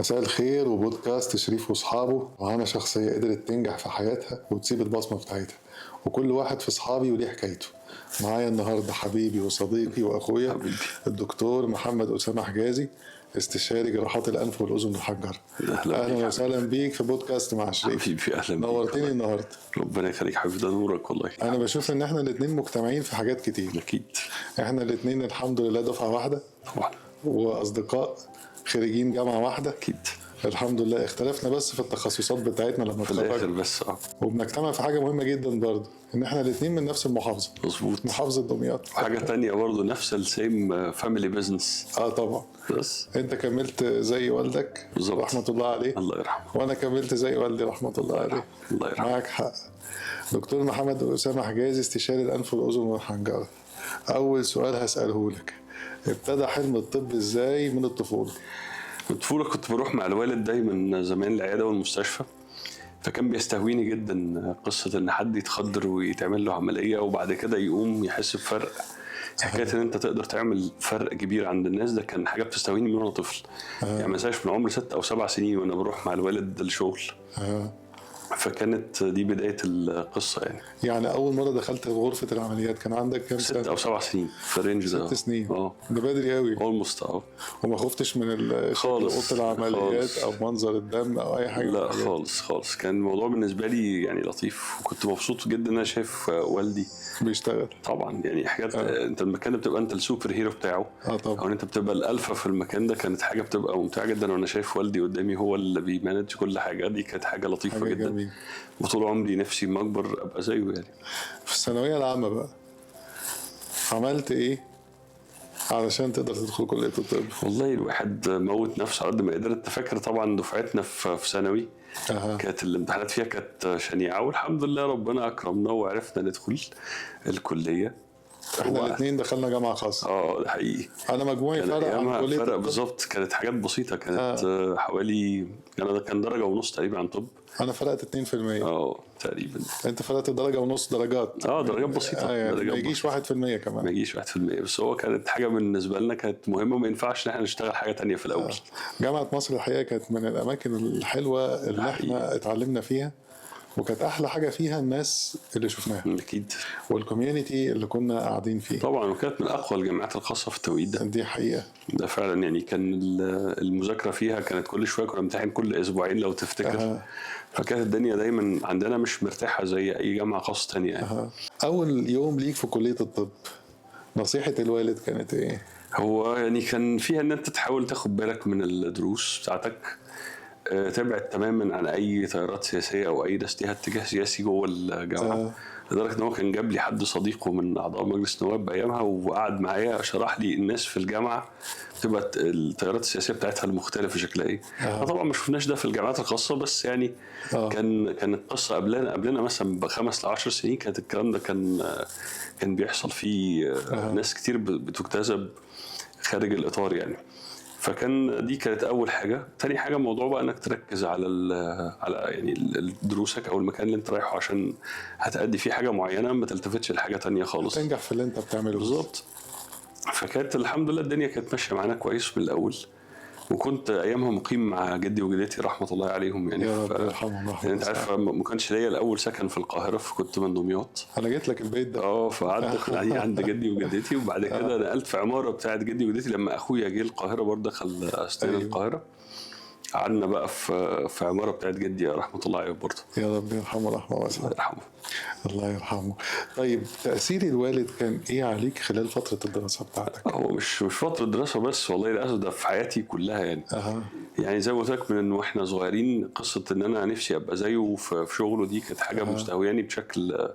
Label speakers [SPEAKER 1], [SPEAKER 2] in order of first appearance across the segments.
[SPEAKER 1] مساء الخير وبودكاست شريف واصحابه. معانا شخصية قدرت تنجح في حياتها وتسيب البصمة بتاعتها، وكل واحد في اصحابي وليه حكايته. معايا النهارده حبيبي وصديقي واخويا
[SPEAKER 2] حبيبي.
[SPEAKER 1] الدكتور محمد اسامة حجازي، استشاري جراحات الانف والاذن والحنجره.
[SPEAKER 2] اهلا
[SPEAKER 1] اهلا
[SPEAKER 2] بيك.
[SPEAKER 1] وسهلا بيك في بودكاست مع شريف.
[SPEAKER 2] حبيبي، اهلا بيك.
[SPEAKER 1] نورتني النهارده.
[SPEAKER 2] ربنا يخليك حبيبي، ده نورك والله.
[SPEAKER 1] انا بشوف ان احنا الاثنين مجتمعين في حاجات كتير.
[SPEAKER 2] اكيد.
[SPEAKER 1] احنا الاثنين الحمد لله دفعه واحدة
[SPEAKER 2] طبعا.
[SPEAKER 1] واصدقاء خريجين جامعه واحدة.
[SPEAKER 2] اكيد.
[SPEAKER 1] الحمد لله اختلفنا بس في التخصصات بتاعتنا لما
[SPEAKER 2] في الاخر
[SPEAKER 1] اتخرجنا.
[SPEAKER 2] بس
[SPEAKER 1] وبنجتمع في حاجة مهمة جدا برضه، ان احنا الاثنين من نفس المحافظه.
[SPEAKER 2] مظبوط.
[SPEAKER 1] محافظة دمياط.
[SPEAKER 2] وحاجه تانية برضه، نفس ال same family business.
[SPEAKER 1] اه طبعا.
[SPEAKER 2] بس
[SPEAKER 1] انت كملت زي والدك
[SPEAKER 2] بالظبط.
[SPEAKER 1] رحمه الله عليه.
[SPEAKER 2] الله يرحمه.
[SPEAKER 1] وانا كملت زي والدي رحمه الله عليه.
[SPEAKER 2] الله يرحمه.
[SPEAKER 1] معاك حق. دكتور محمد اسامة حجازي، استشاري الانف والاذن والحنجره. اول سؤال هساله لك، ابتدى حلم الطب ازاي من الطفولة؟
[SPEAKER 2] في الطفولة كنت بروح مع الوالد دايما زمان العيادة والمستشفى، فكان بيستهويني جدا قصة ان حد يتخدر ويتعمل له عملية وبعد كده يقوم يحس بفرق. حكاية ان انت تقدر تعمل فرق كبير عند الناس، ده كان حاجة بتستهويني من وانا طفل. يعني ما انساش من عمر 6 او 7 سنين وانا بروح مع الوالد الشغل. فكانت دي بداية القصة يعني.
[SPEAKER 1] يعني اول مرة دخلت غرفة العمليات كان عندك كام
[SPEAKER 2] ست
[SPEAKER 1] سنة؟
[SPEAKER 2] او سبع سنين في ال range ده.
[SPEAKER 1] 6 سنين؟
[SPEAKER 2] اه.
[SPEAKER 1] ده بدري قوي.
[SPEAKER 2] almost
[SPEAKER 1] وما خفتش من
[SPEAKER 2] خالص.
[SPEAKER 1] اوضة العمليات
[SPEAKER 2] خالص.
[SPEAKER 1] او منظر الدم او اي حاجة من
[SPEAKER 2] لا
[SPEAKER 1] الحاجات دي؟
[SPEAKER 2] خالص خالص، كان الموضوع بالنسبة لي يعني لطيف، وكنت مبسوط جدا ان انا شايف والدي
[SPEAKER 1] بيشتغل.
[SPEAKER 2] طبعا، يعني حاجات انت المكان ده بتبقى انت ال super hero بتاعه
[SPEAKER 1] طبعا.
[SPEAKER 2] او ان انت بتبقى الالفا في المكان ده، كانت حاجة بتبقى ممتعة جدا وانا شايف والدي قدامي هو اللي بي manage كل حاجه، دي كانت حاجة لطيفة
[SPEAKER 1] حاجة
[SPEAKER 2] جدا.
[SPEAKER 1] جميلة.
[SPEAKER 2] وطول عمري نفسي ما اكبر ابقى زيه يعني.
[SPEAKER 1] في الثانوية العامة بقى عملت ايه علشان تقدر تدخل كليه الطب؟
[SPEAKER 2] والله الواحد موت نفسه على قد ما قدر. انت فاكر طبعا دفعتنا في ثانوي كانت الامتحانات فيها كانت شنيعه، والحمد لله ربنا اكرمنا وعرفنا ندخل الكليه.
[SPEAKER 1] احنا الاثنين دخلنا جامعه خاصه.
[SPEAKER 2] اه، ده حقيقي.
[SPEAKER 1] انا مجموعي
[SPEAKER 2] كان
[SPEAKER 1] فرق عن
[SPEAKER 2] ايامها
[SPEAKER 1] كليه
[SPEAKER 2] فرق
[SPEAKER 1] الطب.
[SPEAKER 2] بالظبط، كانت حاجات بسيطه، كانت حوالي انا كان درجه ونص تقريبا عن طب.
[SPEAKER 1] انا فرقت 2%.
[SPEAKER 2] اه تقريبا.
[SPEAKER 1] انت فرقت درجه ونص، درجات.
[SPEAKER 2] اه، درجات بسيطه.
[SPEAKER 1] يعني
[SPEAKER 2] درجات
[SPEAKER 1] ما يجيش
[SPEAKER 2] بسيطة.
[SPEAKER 1] 1% كمان.
[SPEAKER 2] ما يجيش 1%، بس هو كانت حاجة بالنسبة لنا كانت مهمه، وما ينفعش ان احنا نشتغل حاجة تانية في الاول.
[SPEAKER 1] جامعة مصر الحقيقة كانت من الأماكن الحلوة اللي احنا اتعلمنا فيها، وكانت أحلى حاجة فيها الناس اللي شفناها وال community اللي كنا قاعدين فيه.
[SPEAKER 2] طبعا، وكانت من اقوى الجامعات الخاصة في التوقيت ده.
[SPEAKER 1] دي حقيقة.
[SPEAKER 2] ده فعلا، يعني كان المذاكرة فيها كانت كل شويه، كنا بنمتحن كل اسبوعين لو تفتكر. فكانت الدنيا دايما عندنا مش مرتاحة زي اي جامعه خاصة تانية يعني.
[SPEAKER 1] أول يوم ليك في كلية الطب، نصيحة الوالد كانت إيه؟
[SPEAKER 2] هو يعني كان فيها ان انت تحاول تاخد بالك من الدروس بتاعتك، تبعد تماما عن اي تيارات سياسية او اي ناس ليها اتجاه سياسي جوه الجامعه. لدرجة ان هو كان جاب لي حد صديقه من اعضاء مجلس النواب ايامها وقعد معايا شرح لي الناس في الجامعة بتبقى التيارات السياسية بتاعتها المختلفة شكلها ايه. طبعا ما شفناش ده في الجامعات الخاصه، بس يعني كان القصة قبلنا مثلا ب5 ل10 سنين كانت الكلام ده كان بيحصل فيه ناس كتير بتجتذب خارج الاطار يعني. فكان دي كانت اول حاجه. تاني حاجة موضوع بقى انك تركز على يعني دروسك او المكان اللي انت رايحة عشان هتأدي فيه حاجة معينه، ما تلتفتش لحاجة تانية خالص.
[SPEAKER 1] تنجح في اللي أنت بتعمله.
[SPEAKER 2] بالظبط. فكانت الحمد لله الدنيا كانت ماشية معانا كويس من الاول، وكنت ايامها مقيم مع جدي وجدتي رحمه الله عليهم يعني.
[SPEAKER 1] يا رب يرحمهم رحمة
[SPEAKER 2] يعني انت عارف ما كانش ليا الاول سكن في القاهره، فكنت من دمياط.
[SPEAKER 1] أنا جيت لك البيت ده.
[SPEAKER 2] اه، فقعدت يعني عند جدي وجدتي، وبعد كده نقلت في عمارة بتاعت جدي وجدتي لما اخويا جه القاهرة برضه، دخل اسنان القاهره، قعدنا بقى في عمارة بتاعت جدي رحمه الله عليه برضه.
[SPEAKER 1] يا رب يرحمه رحمة واسعة.
[SPEAKER 2] الله يرحمه.
[SPEAKER 1] الله يرحمه. طيب، تأثير الوالد كان إيه عليك خلال فترة الدراسة بتاعتك؟
[SPEAKER 2] هو مش فترة دراسة بس والله، للاسف ده في حياتي كلها يعني. يعني زي ما قلت لك، من ان واحنا صغيرين قصة ان انا نفسي ابقى زيه في شغله، دي كانت حاجة مستهوياني بشكل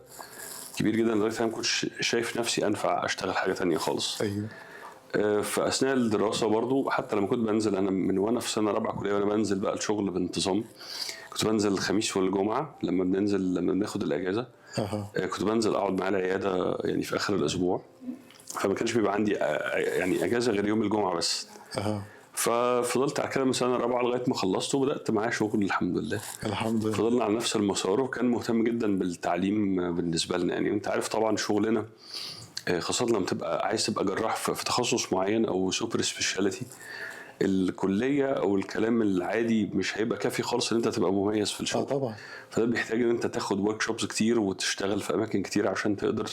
[SPEAKER 2] كبير جدا، لدرجة ان انا ما كنتش شايف نفسي انفع اشتغل حاجة تانية خالص. في اثناء الدراسة برضو، حتى لما كنت بنزل انا من وانا في سنة رابعه كليه وانا بنزل بقى الشغل بانتظام، كنت بنزل الخميس والجمعة لما بننزل، لما بناخد الاجازه. كنت بنزل اقعد معاه العيادة يعني في اخر الاسبوع، فما كانش بيبقى عندي يعني اجازه غير يوم الجمعة بس. ففضلت على كده من سنة رابعه لغاية ما خلصت وبدات معاه شغل الحمد لله.
[SPEAKER 1] الحمد لله.
[SPEAKER 2] فضلنا على نفس المسار، وكان مهتم جدا بالتعليم بالنسبة لنا. يعني انت عارف طبعا شغلنا خاصة لما تبقى عايز تبقى جراح في تخصص معين او super speciality. الكلية او الكلام العادي مش هيبقى كافي خالص ان انت تبقى مميز في الشغل.
[SPEAKER 1] طبعا.
[SPEAKER 2] فده بيحتاج ان انت تاخد workshops كتير وتشتغل في اماكن كتير عشان تقدر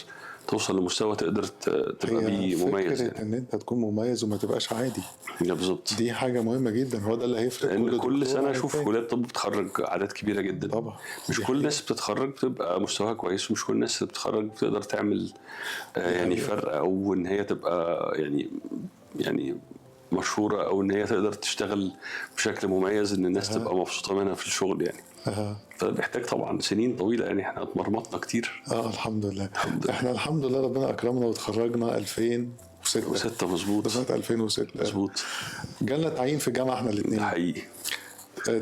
[SPEAKER 2] توصل لمستوى تقدر تبقى بيه مميز.
[SPEAKER 1] فكرة يعني ان انت تكون مميز وما تبقاش عادي.
[SPEAKER 2] بالظبط،
[SPEAKER 1] دي حاجة مهمة جدا، هو ده اللي هيفرق.
[SPEAKER 2] لان كل سنة اشوف كليات طب بتخرج اعداد كبيرة جدا.
[SPEAKER 1] طبعا
[SPEAKER 2] مش كل الناس بتتخرج بتبقى مستواها كويس، ومش كل الناس اللي بتتخرج بتقدر تعمل يعني فرق، او ان هي تبقى يعني مشهورة، او ان هي تقدر تشتغل بشكل مميز ان الناس تبقى مبسوطة منها في الشغل يعني. فده بيحتاج طبعا سنين طويلة، يعني احنا اتمرمطنا كتير.
[SPEAKER 1] الحمد لله. احنا الحمد لله ربنا اكرمنا وتخرجنا 2006.
[SPEAKER 2] مظبوط،
[SPEAKER 1] دفعه 2006
[SPEAKER 2] مظبوط.
[SPEAKER 1] جالنا تعيين في الجامعة احنا الاثنين.
[SPEAKER 2] حقيقي.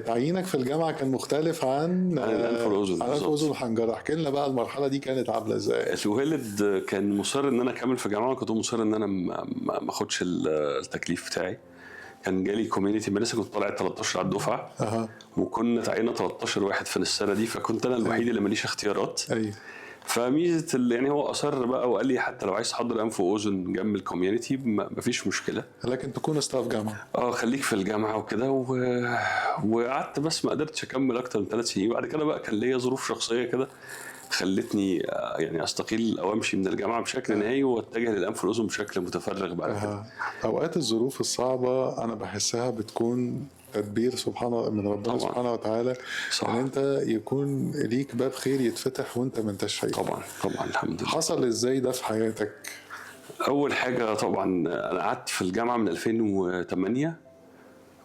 [SPEAKER 1] تعيينك في الجامعة كان مختلف عن
[SPEAKER 2] الانف والاذن.
[SPEAKER 1] عن الانف والاذن والحنجره. احكي لنا بقى المرحلة دي كانت عامله ازاي؟
[SPEAKER 2] الوالد كان مصر ان انا اكمل في جامعه، وكنت مصر ان انا ما اخدش التكليف بتاعي. كان جالي community medicine، كنت طالع 13 على الدفعة. وكنا تعينا 13 واحد في السنة دي، فكنت انا الوحيد اللي ماليش اختيارات. فميزه يعني هو اصر بقى وقال لي حتى لو عايز تحضر انف واذن جنب ال community مفيش مشكلة،
[SPEAKER 1] لكن تكون staff جامعه.
[SPEAKER 2] خليك في الجامعة وكده. وقعدت، بس ما قدرتش اكمل اكتر من 3 سنين. وبعد كده بقى كان ليا ظروف شخصية كده خلتني يعني استقيل او امشي من الجامعة بشكل نهائي واتجه للانف والاذن بشكل متفرغ بعد كده.
[SPEAKER 1] اوقات الظروف الصعبة انا بحسها بتكون تدبير سبحان من ربنا طبعا. سبحانه وتعالى. صح. ان انت يكون ليك باب خير يتفتح وانت ما انتش شايفه.
[SPEAKER 2] طبعا طبعا الحمد لله.
[SPEAKER 1] حصل ازاي ده في حياتك؟
[SPEAKER 2] اول حاجة طبعا انا قعدت في الجامعة من 2008،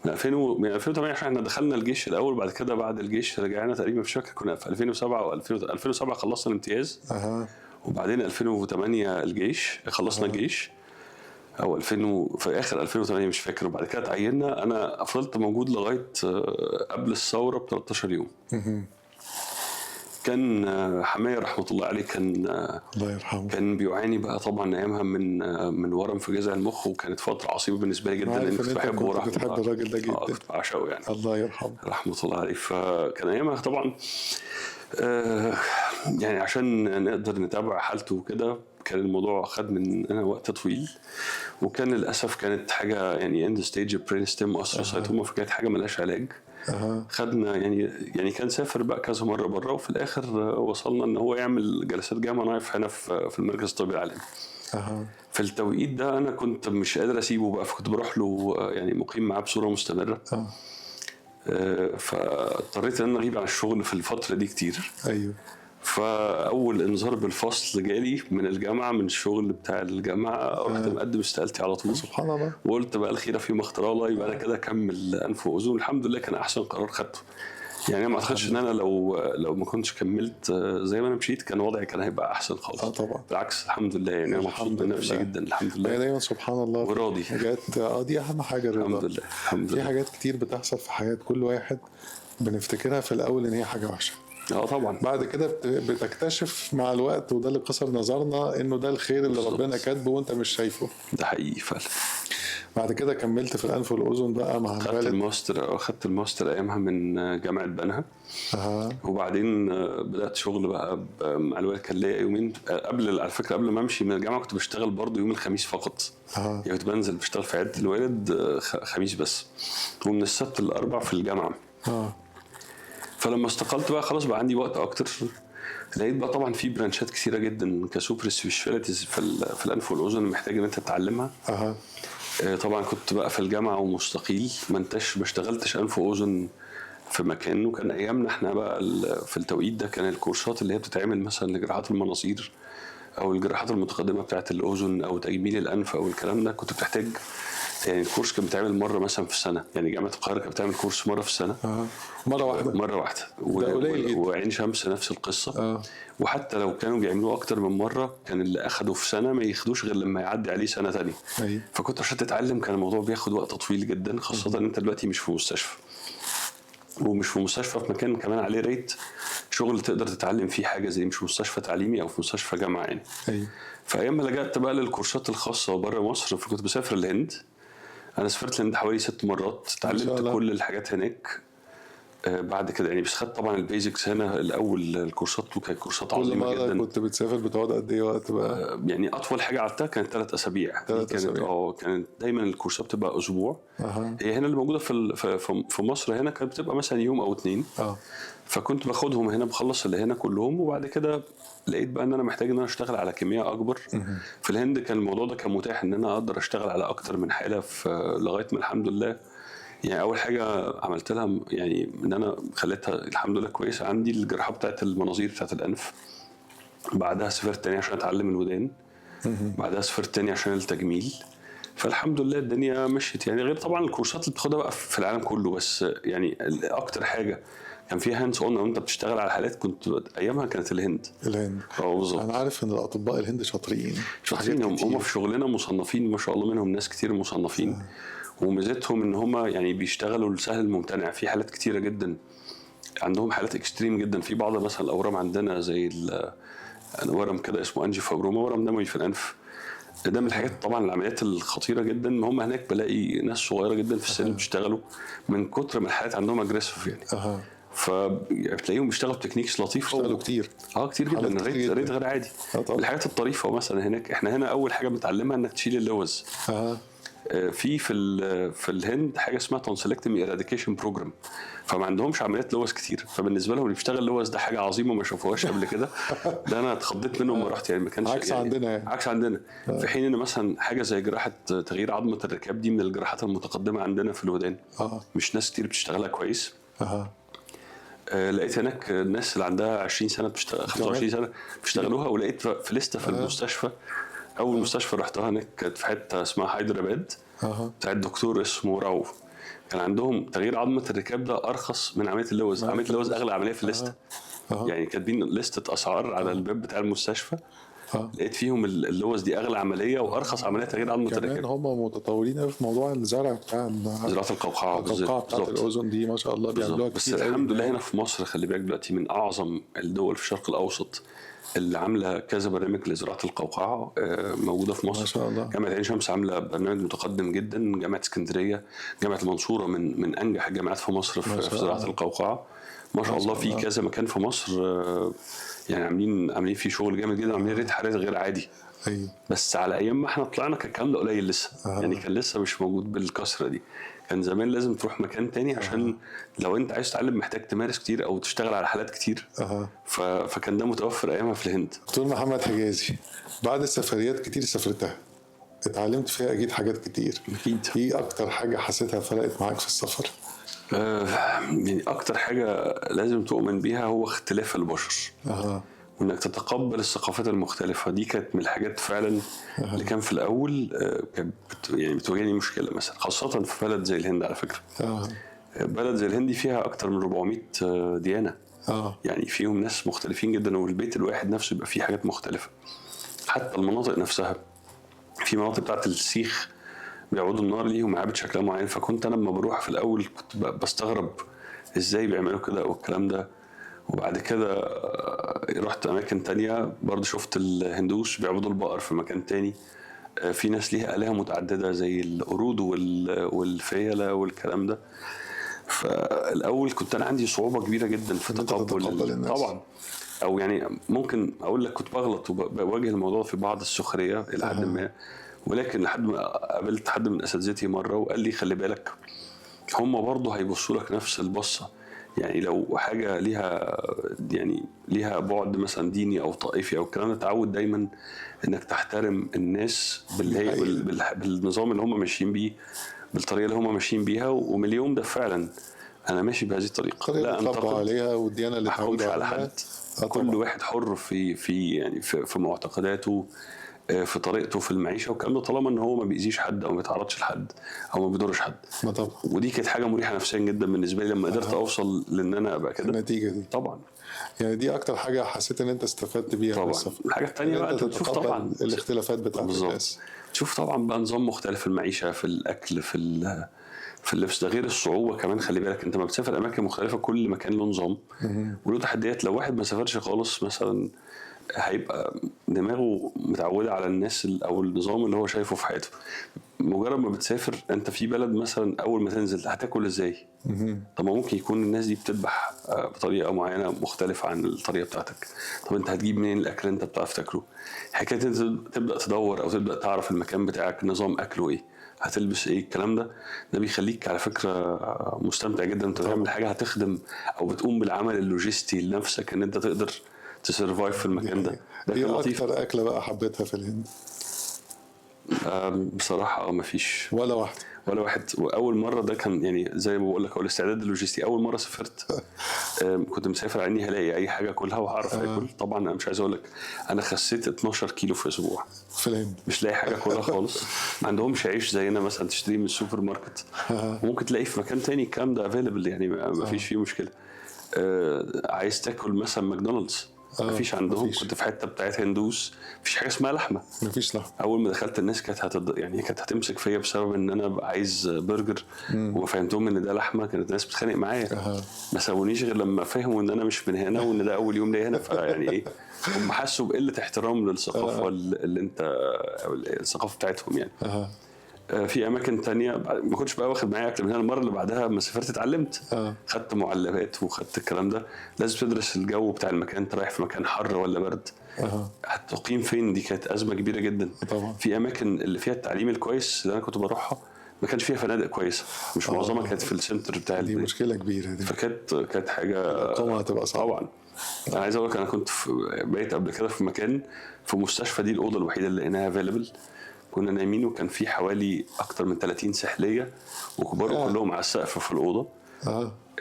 [SPEAKER 2] من 2008 عشان احنا دخلنا الجيش الاول، بعد كده بعد الجيش رجعنا تقريبا، مش فاكر كنا في 2007 او 2007 خلصنا الامتياز. وبعدين 2008 الجيش، خلصنا الجيش، او 2000 في اخر 2008 مش فاكر. وبعد كده تعيننا. انا فضلت موجود لغاية قبل الثورة ب 13 يوم. كان حماية رحمه الله عليه، كان
[SPEAKER 1] الله يرحمه،
[SPEAKER 2] كان بيعاني بقى طبعا ايامها من ورم في جذع المخ، وكانت فترة عصيبة بالنسبة لي جدا، لان كنت بحبه
[SPEAKER 1] ورحمة الله. بتحب الراجل ده جدا.
[SPEAKER 2] كنت بعشقه يعني.
[SPEAKER 1] الله يرحمه
[SPEAKER 2] رحمه الله عليه. فكان ايامها طبعا يعني عشان نقدر نتابع حالته وكده كان الموضوع خد مننا وقت طويل، وكان للاسف كانت حاجة يعني end stage brain stem astrocytoma، فكانت حاجة ملهاش علاج. خدنا يعني كان سافر بقى كذا مرة بره، وفي الاخر وصلنا ان هو يعمل جلسات gamma knife هنا في المركز الطبي العالمي. في التوقيت ده انا كنت مش قادر اسيبه بقى، فكنت بروح له يعني مقيم معاه بصورة مستمرة. فاضطريت ان انا اغيب عن الشغل في الفترة دي كتير.
[SPEAKER 1] ايوه.
[SPEAKER 2] فاول انذار بالفصل جالي من الجامعة، من الشغل بتاع الجامعة، رحت مقدم استقالتي على طول.
[SPEAKER 1] سبحان الله.
[SPEAKER 2] وقلت بقى الخيرة فيما اختار الله، يبقى انا كده اكمل انف واذن. الحمد لله كان احسن قرار خدته. يعني انا ما اعتقدش ان انا لو ما كنتش كملت زي ما انا مشيت كان وضعي كان هيبقى احسن خالص.
[SPEAKER 1] طبعا.
[SPEAKER 2] بالعكس الحمد لله، يعني انا مبسوط من نفسي جدا الحمد لله.
[SPEAKER 1] دايما سبحان الله
[SPEAKER 2] وراضي.
[SPEAKER 1] حاجات دي اهم حاجة، الرضا.
[SPEAKER 2] الحمد لله الحمد لله.
[SPEAKER 1] في حاجات كتير بتحصل في حياة كل واحد بنفتكرها في الاول ان هي حاجة وحشة.
[SPEAKER 2] طبعا.
[SPEAKER 1] بعد كده بتكتشف مع الوقت، وده اللي قصر نظرنا، انه ده الخير اللي بالزبط. ربنا كاتبه وانت مش شايفه.
[SPEAKER 2] ده حقيقي فعلا.
[SPEAKER 1] بعد كده كملت في الانف والاذن بقى مع
[SPEAKER 2] خدت الماستر. خدت الماستر ايامها من جامعه بنها. وبعدين بدات شغل بقى مع الوالد. كان ليا يومين قبل، على فكرة قبل ما امشي من الجامعة كنت بشتغل برضه يوم الخميس فقط. يعني كنت بنزل بشتغل في عيادة الوالد خميس بس، ومن السبت للاربع في الجامعة. فلما استقلت بقى خلاص بقى عندي وقت اكتر. لقيت بقى طبعا في branch ات كثيرة جدا ك super specialties في الانف والاذن محتاج ان انت تتعلمها. طبعا كنت بقى في الجامعة ومستقيل، ما اشتغلتش انف واذن في مكان. وكان ايامنا احنا بقى في التوقيت ده كان الكورسات اللي هي بتتعمل مثلا لجراحات المناظير او الجراحات المتقدمة بتاعه الاذن او تجميل الانف او الكلام ده، كنت بتحتاج يعني الكورس كان بيتعمل مرة مثلا في السنة. يعني جامعه القاهرة كانت بتعمل كورس مرة في السنة.
[SPEAKER 1] مرة واحدة.
[SPEAKER 2] مرة واحدة. وعين شمس نفس القصة. وحتى لو كانوا بيعملوه اكتر من مرة كان اللي اخده في سنة ما ياخدوش غير لما يعدي عليه سنة ثانية. فكنت عشان تتعلم كان الموضوع بياخد وقت طويل جدا، خاصة ان انت دلوقتي مش في مستشفى، ومش في مستشفى في مكان كمان عليه ريت شغل تقدر تتعلم فيه حاجة زي، مش مستشفى تعليمي او في مستشفى جامعه يعني. فايام ما لجأت بقى للكورسات الخاصة بره مصر، فكنت بسافر الهند. انا سافرت الهند حوالي 6 مرات، اتعلمت كل الحاجات هناك. بعد كده يعني، بس خدت طبعا ال basics هنا الاول. الكورسات وكانت كورسات
[SPEAKER 1] كل
[SPEAKER 2] عظيمة
[SPEAKER 1] مرة
[SPEAKER 2] جدا.
[SPEAKER 1] كنت بتسافر بتقعد قد ايه وقت بقى؟
[SPEAKER 2] يعني اطول حاجة قعدتها كانت 3 اسابيع.
[SPEAKER 1] 3
[SPEAKER 2] كانت
[SPEAKER 1] أسابيع.
[SPEAKER 2] كانت دايما الكورسات بتبقى اسبوع. هي هنا اللي موجودة في في مصر هنا كانت بتبقى مثلا يوم او 2. فكنت باخدهم هنا، بخلص اللي هنا كلهم، وبعد كده لقيت بقى ان انا محتاج ان انا اشتغل على كمية اكبر. في الهند كان الموضوع ده كان متاح ان انا اقدر اشتغل على اكتر من حاله، في لغاية ما الحمد لله يعني اول حاجة عملت لها يعني ان انا خليتها الحمد لله كويسة عندي الجراحة بتاعت المناظير بتاعت الانف. بعدها سافرت تاني عشان اتعلم الودان. بعدها سافرت تاني عشان التجميل. فالحمد لله الدنيا مشيت يعني، غير طبعا الكورسات اللي بتاخدها بقى في العالم كله. بس يعني اكتر حاجة كان فيها hands on وانت بتشتغل على حالات كنت ايامها كانت الهند.
[SPEAKER 1] الهند.
[SPEAKER 2] بالظبط.
[SPEAKER 1] انا عارف ان الاطباء الهند شاطرين.
[SPEAKER 2] شاطرين، هم في شغلنا مصنفين ما شاء الله، منهم ناس كتير مصنفين. وميزتهم ان هم يعني بيشتغلوا السهل الممتنع. في حالات كتيرة جدا عندهم حالات extreme جدا. في بعض مثلا الاورام عندنا زي ورم كده اسمه angiofibroma، ورم دموي في الانف. ده من الحاجات طبعا العمليات الخطيرة جدا. هم هناك بلاقي ناس صغيرة جدا في السن بيشتغلوا من كتر ما الحالات عندهم aggressive يعني. فبتلاقيهم بيشتغلوا ب techniques لطيفة.
[SPEAKER 1] بيشتغلوا كتير.
[SPEAKER 2] كتير جدا. rate غير عادي. الحاجات الطريفة مثلا هناك، احنا هنا اول حاجة بنتعلمها انك تشيل اللوز. في في الهند حاجة اسمها tonsillectomy eradication program، فما عندهمش عمليات لوز كتير. فبالنسبه لهم اللي بيشتغل لوز ده حاجة عظيمة ما شافوهاش قبل كده. ده انا اتخضيت منه لما رحت يعني، ما كانش
[SPEAKER 1] عكس
[SPEAKER 2] يعني
[SPEAKER 1] عندنا يعني.
[SPEAKER 2] عكس عندنا. في حين ان مثلا حاجة زي جراحه تغيير عظمه الركاب دي من الجراحات المتقدمة عندنا في الودان. مش ناس كتير بتشتغلها كويس. لقيت هناك الناس اللي عندها 20 سنة بتشتغل، 25 سنة بيشتغلوها. ولقيت في لستة في المستشفى. اول مستشفى رحتها هناك كانت في حتة اسمها هايدرباد، بتاع الدكتور اسمه راو. كان عندهم تغيير عظمه الركاب ده ارخص من عملية اللوز. عملية اللوز اغلى عملية في الليستة. يعني كاتبين لستة اسعار على الباب بتاع المستشفى. لقيت فيهم اللوز دي اغلى عملية وارخص عملية تغيير عظمه الركاب.
[SPEAKER 1] كمان هم متطورين قوي في موضوع الزرع بتاع
[SPEAKER 2] زراعة القوقعة.
[SPEAKER 1] القوقعة بتاعت الاذن دي ما شاء الله بيعملوها كتير.
[SPEAKER 2] بس الحمد لله هنا في مصر خلي بالك دلوقتي من اعظم الدول في الشرق الاوسط اللي عامله كذا برنامج لزراعه القوقعة موجودة في مصر.
[SPEAKER 1] ما شاء الله.
[SPEAKER 2] جامعه عين شمس عامله برنامج متقدم جدا، جامعه اسكندرية، جامعه المنصورة من انجح الجامعات في مصر في زراعة القوقعة. ما شاء الله في كذا مكان في مصر يعني عاملين فيه شغل جامد جدا، عاملين rate حالات غير عادي.
[SPEAKER 1] أيوه.
[SPEAKER 2] بس على ايام ما احنا طلعنا كان الكلام ده قليل لسه. يعني كان لسه مش موجود بالكثرة دي. كان زمان لازم تروح مكان تاني عشان لو انت عايز تتعلم محتاج تمارس كتير او تشتغل على حالات كتير. فكان ده متوفر ايامها في الهند.
[SPEAKER 1] دكتور محمد حجازي، بعد السفريات كتير سافرتها اتعلمت فيها اكيد حاجات كتير.
[SPEAKER 2] اكيد.
[SPEAKER 1] ايه اكتر حاجة حسيتها فرقت معاك في السفر؟
[SPEAKER 2] يعني اكتر حاجة لازم تؤمن بيها هو اختلاف البشر. وانك تتقبل الثقافات المختلفة. دي كانت من الحاجات فعلا اللي كان في الاول كانت يعني بتواجهني مشكلة مثلا، خاصة في بلد زي الهند. على فكرة بلد زي الهند فيها اكتر من 400 ديانة. يعني فيهم ناس مختلفين جدا، والبيت الواحد نفسه يبقى فيه حاجات مختلفة. حتى المناطق نفسها، في مناطق بتاعت السيخ بيعبدوا النار ليهم معابد شكلها معين. فكنت انا لما بروح في الاول كنت بستغرب ازاي بيعملوا كده والكلام ده. وبعد كده رحت اماكن تانية برضه شفت الهندوس بيعبدوا البقر في مكان تاني. في ناس ليها آلهة متعددة زي القرود والفيلة والكلام ده. فالاول كنت انا عندي صعوبة كبيرة جدا في تقبل
[SPEAKER 1] الناس.
[SPEAKER 2] طبعا، او يعني ممكن اقول لك كنت بغلط وبواجه الموضوع في بعض السخرية الى حد ما. ولكن لحد ما قابلت حد من اساتذتي مرة وقال لي خلي بالك، هم برضه هيبصوا لك نفس البصه. يعني لو حاجة ليها يعني ليها بعد مثلا ديني او طائفي او الكلام ده، تعود دايما انك تحترم الناس بالنظام اللي هم ماشيين بيه، بالطريقة اللي هم ماشيين بيها. ومن اليوم ده فعلا انا ماشي بهذه الطريقة،
[SPEAKER 1] لا انتقد عليها والديانة اللي
[SPEAKER 2] اتعودوا على حد. كل واحد حر في يعني في معتقداته، في طريقته في المعيشة والكلام ده، طالما ان هو ما بيأذيش حد او ما بيتعرضش لحد او ما بيضرش حد.
[SPEAKER 1] ما طبعا.
[SPEAKER 2] ودي كانت حاجة مريحه نفسيا جدا بالنسبة لي لما قدرت اوصل لان انا ابقى كده.
[SPEAKER 1] النتيجة دي
[SPEAKER 2] طبعا.
[SPEAKER 1] يعني دي اكتر حاجة حسيت ان انت استفدت بيها
[SPEAKER 2] طبعا. الحاجة الثانية بقى انت بتشوف طبعا
[SPEAKER 1] الاختلافات بتاعت الناس،
[SPEAKER 2] تشوف طبعا بقى نظام مختلف في المعيشة، في الاكل، في اللبس. ده غير الصعوبة كمان، خلي بالك انت ما بتسافر اماكن مختلفة، كل مكان له نظام وله تحديات. لو واحد ما سافرش خالص مثلا هيبقى دماغه متعوده على الناس او النظام اللي هو شايفه في حياته. مجرد ما بتسافر انت في بلد مثلا، اول ما تنزل هتاكل ازاي؟ طب ما ممكن يكون الناس دي بتذبح بطريقة معينة مختلفة عن الطريقة بتاعتك. طب انت هتجيب منين الاكل اللي انت بتعرف تاكله؟ حكاية انت تبدا تدور او تبدا تعرف المكان بتاعك نظام اكله ايه، هتلبس ايه، الكلام ده بيخليك على فكرة مستمتع جدا. انت بتعمل حاجة هتخدم او بتقوم بالعمل اللوجستي لنفسك ان انت تقدر ت survive في المكان ده. ده كان
[SPEAKER 1] ايه
[SPEAKER 2] لطيف.
[SPEAKER 1] اكتر اكله بقى حبيتها في الهند؟
[SPEAKER 2] بصراحة ما فيش
[SPEAKER 1] ولا واحدة.
[SPEAKER 2] ولا واحد. واول مرة ده كان يعني زي ما بقول لك، هو الاستعداد اللوجستي. اول مرة سافرت كنت مسافر على اني هلاقي اي حاجة اكلها وهعرف اكل. طبعا انا مش عايز اقول لك، انا خسيت 12 كيلو في اسبوع
[SPEAKER 1] في الهند.
[SPEAKER 2] مش لاقي حاجة اكلها خالص. ما عندهمش عيش زينا مثلا تشتريه من السوبر ماركت، وممكن تلاقيه في مكان تاني الكلام ده available، يعني ما فيش فيه مشكلة. عايز تاكل مثلا ماكدونالدز، مفيش عندهم.
[SPEAKER 1] مفيش.
[SPEAKER 2] كنت في حتة بتاعت هندوس، مفيش حاجة اسمها لحمه.
[SPEAKER 1] مفيش لحمه.
[SPEAKER 2] اول ما دخلت الناس كانت يعني كانت هتمسك فيا بسبب ان انا عايز برجر، وفهمتهم ان ده لحمه. كانت الناس بتتخانق معايا. ما سابونيش غير لما فهموا ان انا مش من هنا وان ده اول يوم ليا هنا. فيعني ايه، هم حسوا بقلة احترام للثقافة اللي انت أو الثقافة بتاعتهم يعني. في اماكن تانية ما كنتش بقى واخد معايا اكل من هنا. المرة اللي بعدها لما سافرت اتعلمت، خدت معلبات وخدت الكلام ده. لازم تدرس الجو بتاع المكان، انت رايح في مكان حر ولا برد، هتقيم فين، دي كانت ازمة كبيرة جدا.
[SPEAKER 1] طبعا.
[SPEAKER 2] في اماكن اللي فيها التعليم الكويس اللي انا كنت بروحها ما كانش فيها فنادق كويسة، مش معظمها كانت في ال center بتاع
[SPEAKER 1] دي
[SPEAKER 2] البلد.
[SPEAKER 1] مشكلة كبيرة دي.
[SPEAKER 2] فكانت حاجة
[SPEAKER 1] الاقامة هتبقى صعبة.
[SPEAKER 2] طبعا. انا عايز اقول لك، انا كنت في بيت قبل كده في مكان في مستشفى، دي الاوضة الوحيدة اللي لقيناها available. كنا نايمين وكان في حوالي اكتر من 30 سحليه وكبار، كلهم على السقف في الاوضة.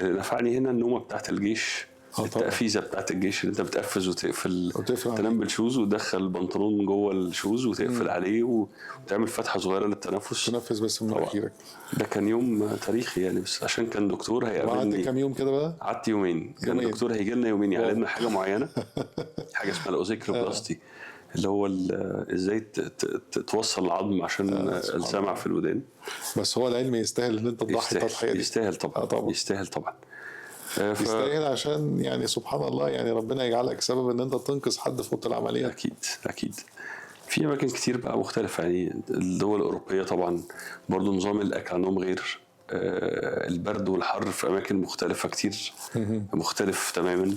[SPEAKER 2] اللي نفعني هنا النومة بتاعت الجيش،
[SPEAKER 1] طبعا.
[SPEAKER 2] التقفيزه بتاعت الجيش اللي انت بتقفز وتقفل،
[SPEAKER 1] وتقفل عليه.
[SPEAKER 2] تنام بال shoes وتدخل البنطلون جوه ال shoes وتقفل عليه وتعمل فتحه صغيرة للتنفس.
[SPEAKER 1] تنفس بس من
[SPEAKER 2] طبعا.
[SPEAKER 1] مناخيرك.
[SPEAKER 2] ده كان يوم تاريخي يعني، بس عشان كان دكتور
[SPEAKER 1] وقعدت
[SPEAKER 2] هيقابلني.
[SPEAKER 1] كام يوم كده بقى؟
[SPEAKER 2] قعدت يومين. كان
[SPEAKER 1] يومين.
[SPEAKER 2] دكتور هيجي لنا يومين يعلمنا حاجة معينة، حاجة اسمها ال ossiculoplasty، اللي هو ازاي توصل العظم عشان السمع في الودان.
[SPEAKER 1] بس هو العلم يستاهل ان انت تضحي التضحية دي.
[SPEAKER 2] يستاهل طبعا.
[SPEAKER 1] طبعا.
[SPEAKER 2] يستاهل طبعا.
[SPEAKER 1] يستاهل عشان يعني سبحان الله، يعني ربنا يجعلك سبب ان انت تنقذ حد في اوضة العمليات.
[SPEAKER 2] اكيد اكيد. في اماكن كتير بقى مختلفة، يعني الدول الاوروبية طبعا برضو نظام الاكل عندهم غير، البرد والحر في اماكن مختلفة كتير، مختلف تماما.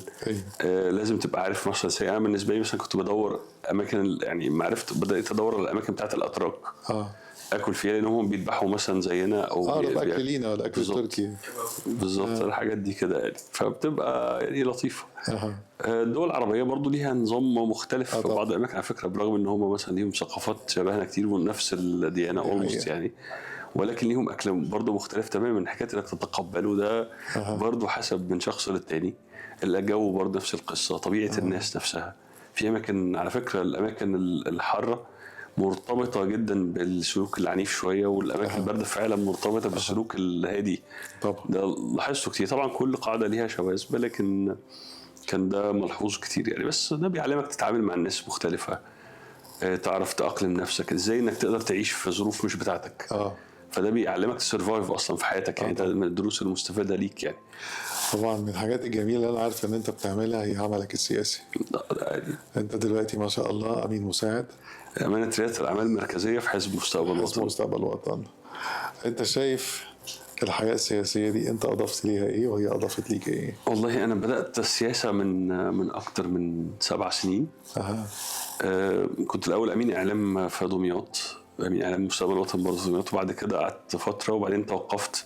[SPEAKER 2] لازم تبقى عارف مثلا، انا بالنسبة لي مثلا كنت بدور اماكن، يعني ما عرفت بدات ادور على الاماكن بتاعت الاتراك اكل فيها، لان هم بيذبحوا مثلا زينا او
[SPEAKER 1] لا اكل لينا ولا اكل تركي.
[SPEAKER 2] بالظبط. الحاجات دي كده يعني، فبتبقى يعني لطيفة. الدول العربية برضو ليها نظام مختلف في بعض الاماكن على فكرة، برغم ان هم مثلا ليهم ثقافات شبهنا كتير ونفس الديانة almost يعني، ولكن ليهم اكل برضو مختلف تماما. حكاية انك تتقبله ده برضو حسب من شخص للتاني. الجو برضو نفس القصة، طبيعة الناس نفسها. في اماكن على فكرة، الاماكن الحارة مرتبطة جدا بالسلوك العنيف شوية، والاماكن البارده فعلا مرتبطة بالسلوك الهادي.
[SPEAKER 1] طبعا.
[SPEAKER 2] ده لاحظته كتير. طبعا كل قاعدة ليها شواذ، ولكن كان ده ملحوظ كتير يعني. بس ده بيعلمك تتعامل مع الناس مختلفة، تعرف تأقلم نفسك ازاي انك تقدر تعيش في ظروف مش بتاعتك. فده بيعلمك ت survive اصلا في حياتك يعني. ده من الدروس المستفادة ليك يعني.
[SPEAKER 1] طبعا من الحاجات الجميلة اللي انا عارف ان انت بتعملها هي عملك السياسي.
[SPEAKER 2] لا، ده عادي.
[SPEAKER 1] انت دلوقتي ما شاء الله امين مساعد
[SPEAKER 2] امانه رئاسة الاعمال المركزية في حزب مستقبل
[SPEAKER 1] حزب
[SPEAKER 2] الوطن.
[SPEAKER 1] مستقبل الوطن. انت شايف الحياة السياسية دي انت اضفت ليها ايه وهي اضافت ليك ايه؟
[SPEAKER 2] والله انا بدات السياسة من اكتر من 7 سنين. كنت الاول امين اعلام في دمياط، امين اعلام مستقبل الوطن برضه في دمياط، وبعد كده قعدت فترة وبعدين توقفت.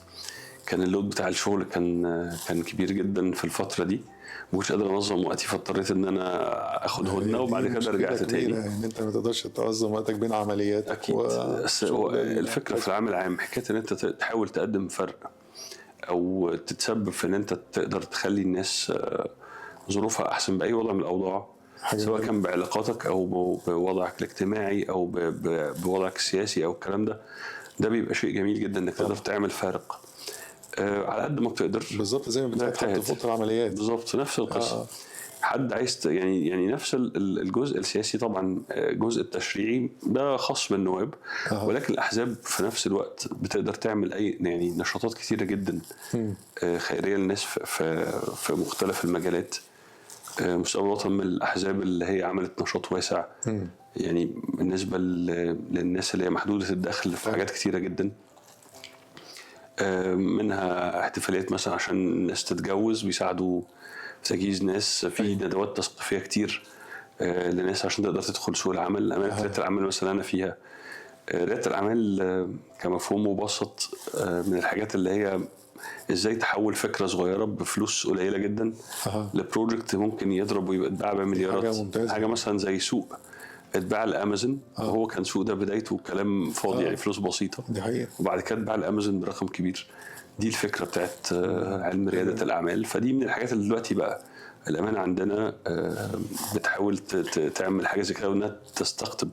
[SPEAKER 2] كان ال load بتاع الشغل كان كبير جدا في الفترة دي، ما كنتش قادر انظم وقتي، فاضطريت ان انا اخد هدنة، وبعد كده رجعت تاني.
[SPEAKER 1] ان انت ما تقدرش تنظم وقتك بين عملياتك.
[SPEAKER 2] اكيد. بس هو الفكرة في العام العام حكاية ان انت تحاول تقدم فرق او تتسبب في ان انت تقدر تخلي الناس ظروفها احسن باي وضع من الاوضاع، سواء كان بعلاقاتك او بوضعك الاجتماعي او بوضعك السياسي او الكلام ده، ده بيبقى شيء جميل جدا انك تقدر تعمل فارق على قد ما بتقدر.
[SPEAKER 1] بالظبط، زي ما بتحط في اوضة العمليات.
[SPEAKER 2] بالظبط نفس القصة. حد عايز يعني نفس الجزء السياسي طبعا، الجزء التشريعي ده خاص بالنواب، ولكن الاحزاب في نفس الوقت بتقدر تعمل اي يعني نشاطات كثيرة جدا خيرية للناس في مختلف المجالات. مستقبل الوطن من الاحزاب اللي هي عملت نشاط واسع يعني بالنسبة للناس اللي هي محدودة الدخل في حاجات كتيرة جدا، منها احتفاليات مثلا عشان الناس تتجوز، بيساعدوا في تجهيز ناس، في ندوات تثقيفيه كتير لناس عشان تقدر تدخل سوق العمل. امانه رياده الاعمال مثلا انا فيها، رياده الاعمال كمفهوم مبسط من الحاجات اللي هي ازاي تحول فكرة صغيرة بفلوس قليله جدا ل project ممكن يضرب ويبقى اتباع بمليارات.
[SPEAKER 1] حاجة ممتازة.
[SPEAKER 2] حاجة مثلا زي سوق اتباع لامازون، وهو كان سوق ده بدايته كلام فاضي يعني فلوس بسيطة،
[SPEAKER 1] دي حقيقة،
[SPEAKER 2] وبعد كده اتباع لامازون برقم كبير. دي الفكرة بتاعت علم رياده الاعمال. فدي من الحاجات اللي دلوقتي بقى الامانة عندنا بتحاول تعمل حاجة زي كده، وانها تستقطب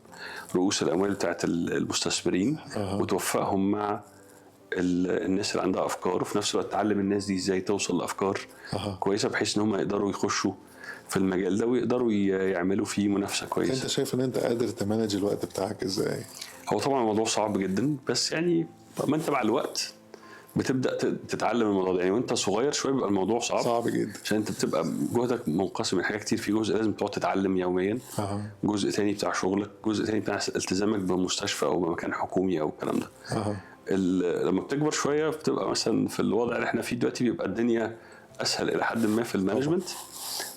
[SPEAKER 2] رؤوس الاموال بتاعت المستثمرين وتوفقهم مع الناس اللي عندها افكار، وفي نفس الوقت تعلم الناس دي ازاي توصل لافكار كويسة بحيث ان هم يقدروا يخشوا في المجال ده ويقدروا يعملوا فيه منافسه كويسة.
[SPEAKER 1] انت شايف ان انت قادر ت manage الوقت بتاعك ازاي؟
[SPEAKER 2] هو طبعا الموضوع صعب جدا، بس يعني ما انت مع الوقت بتبدا تتعلم الموضوع ده. يعني وانت صغير شوية بيبقى الموضوع صعب
[SPEAKER 1] جدا،
[SPEAKER 2] عشان انت بتبقى جهدك منقسم لحاجات كتير. في جزء لازم تقعد تتعلم يوميا، جزء تاني بتاع شغلك، جزء تاني بتاع التزامك بمستشفى او بمكان حكومي او الكلام ده. لما بتكبر شوية بتبقى مثلا في الوضع اللي احنا فيه دلوقتي بيبقى الدنيا اسهل الى حد ما في ال management،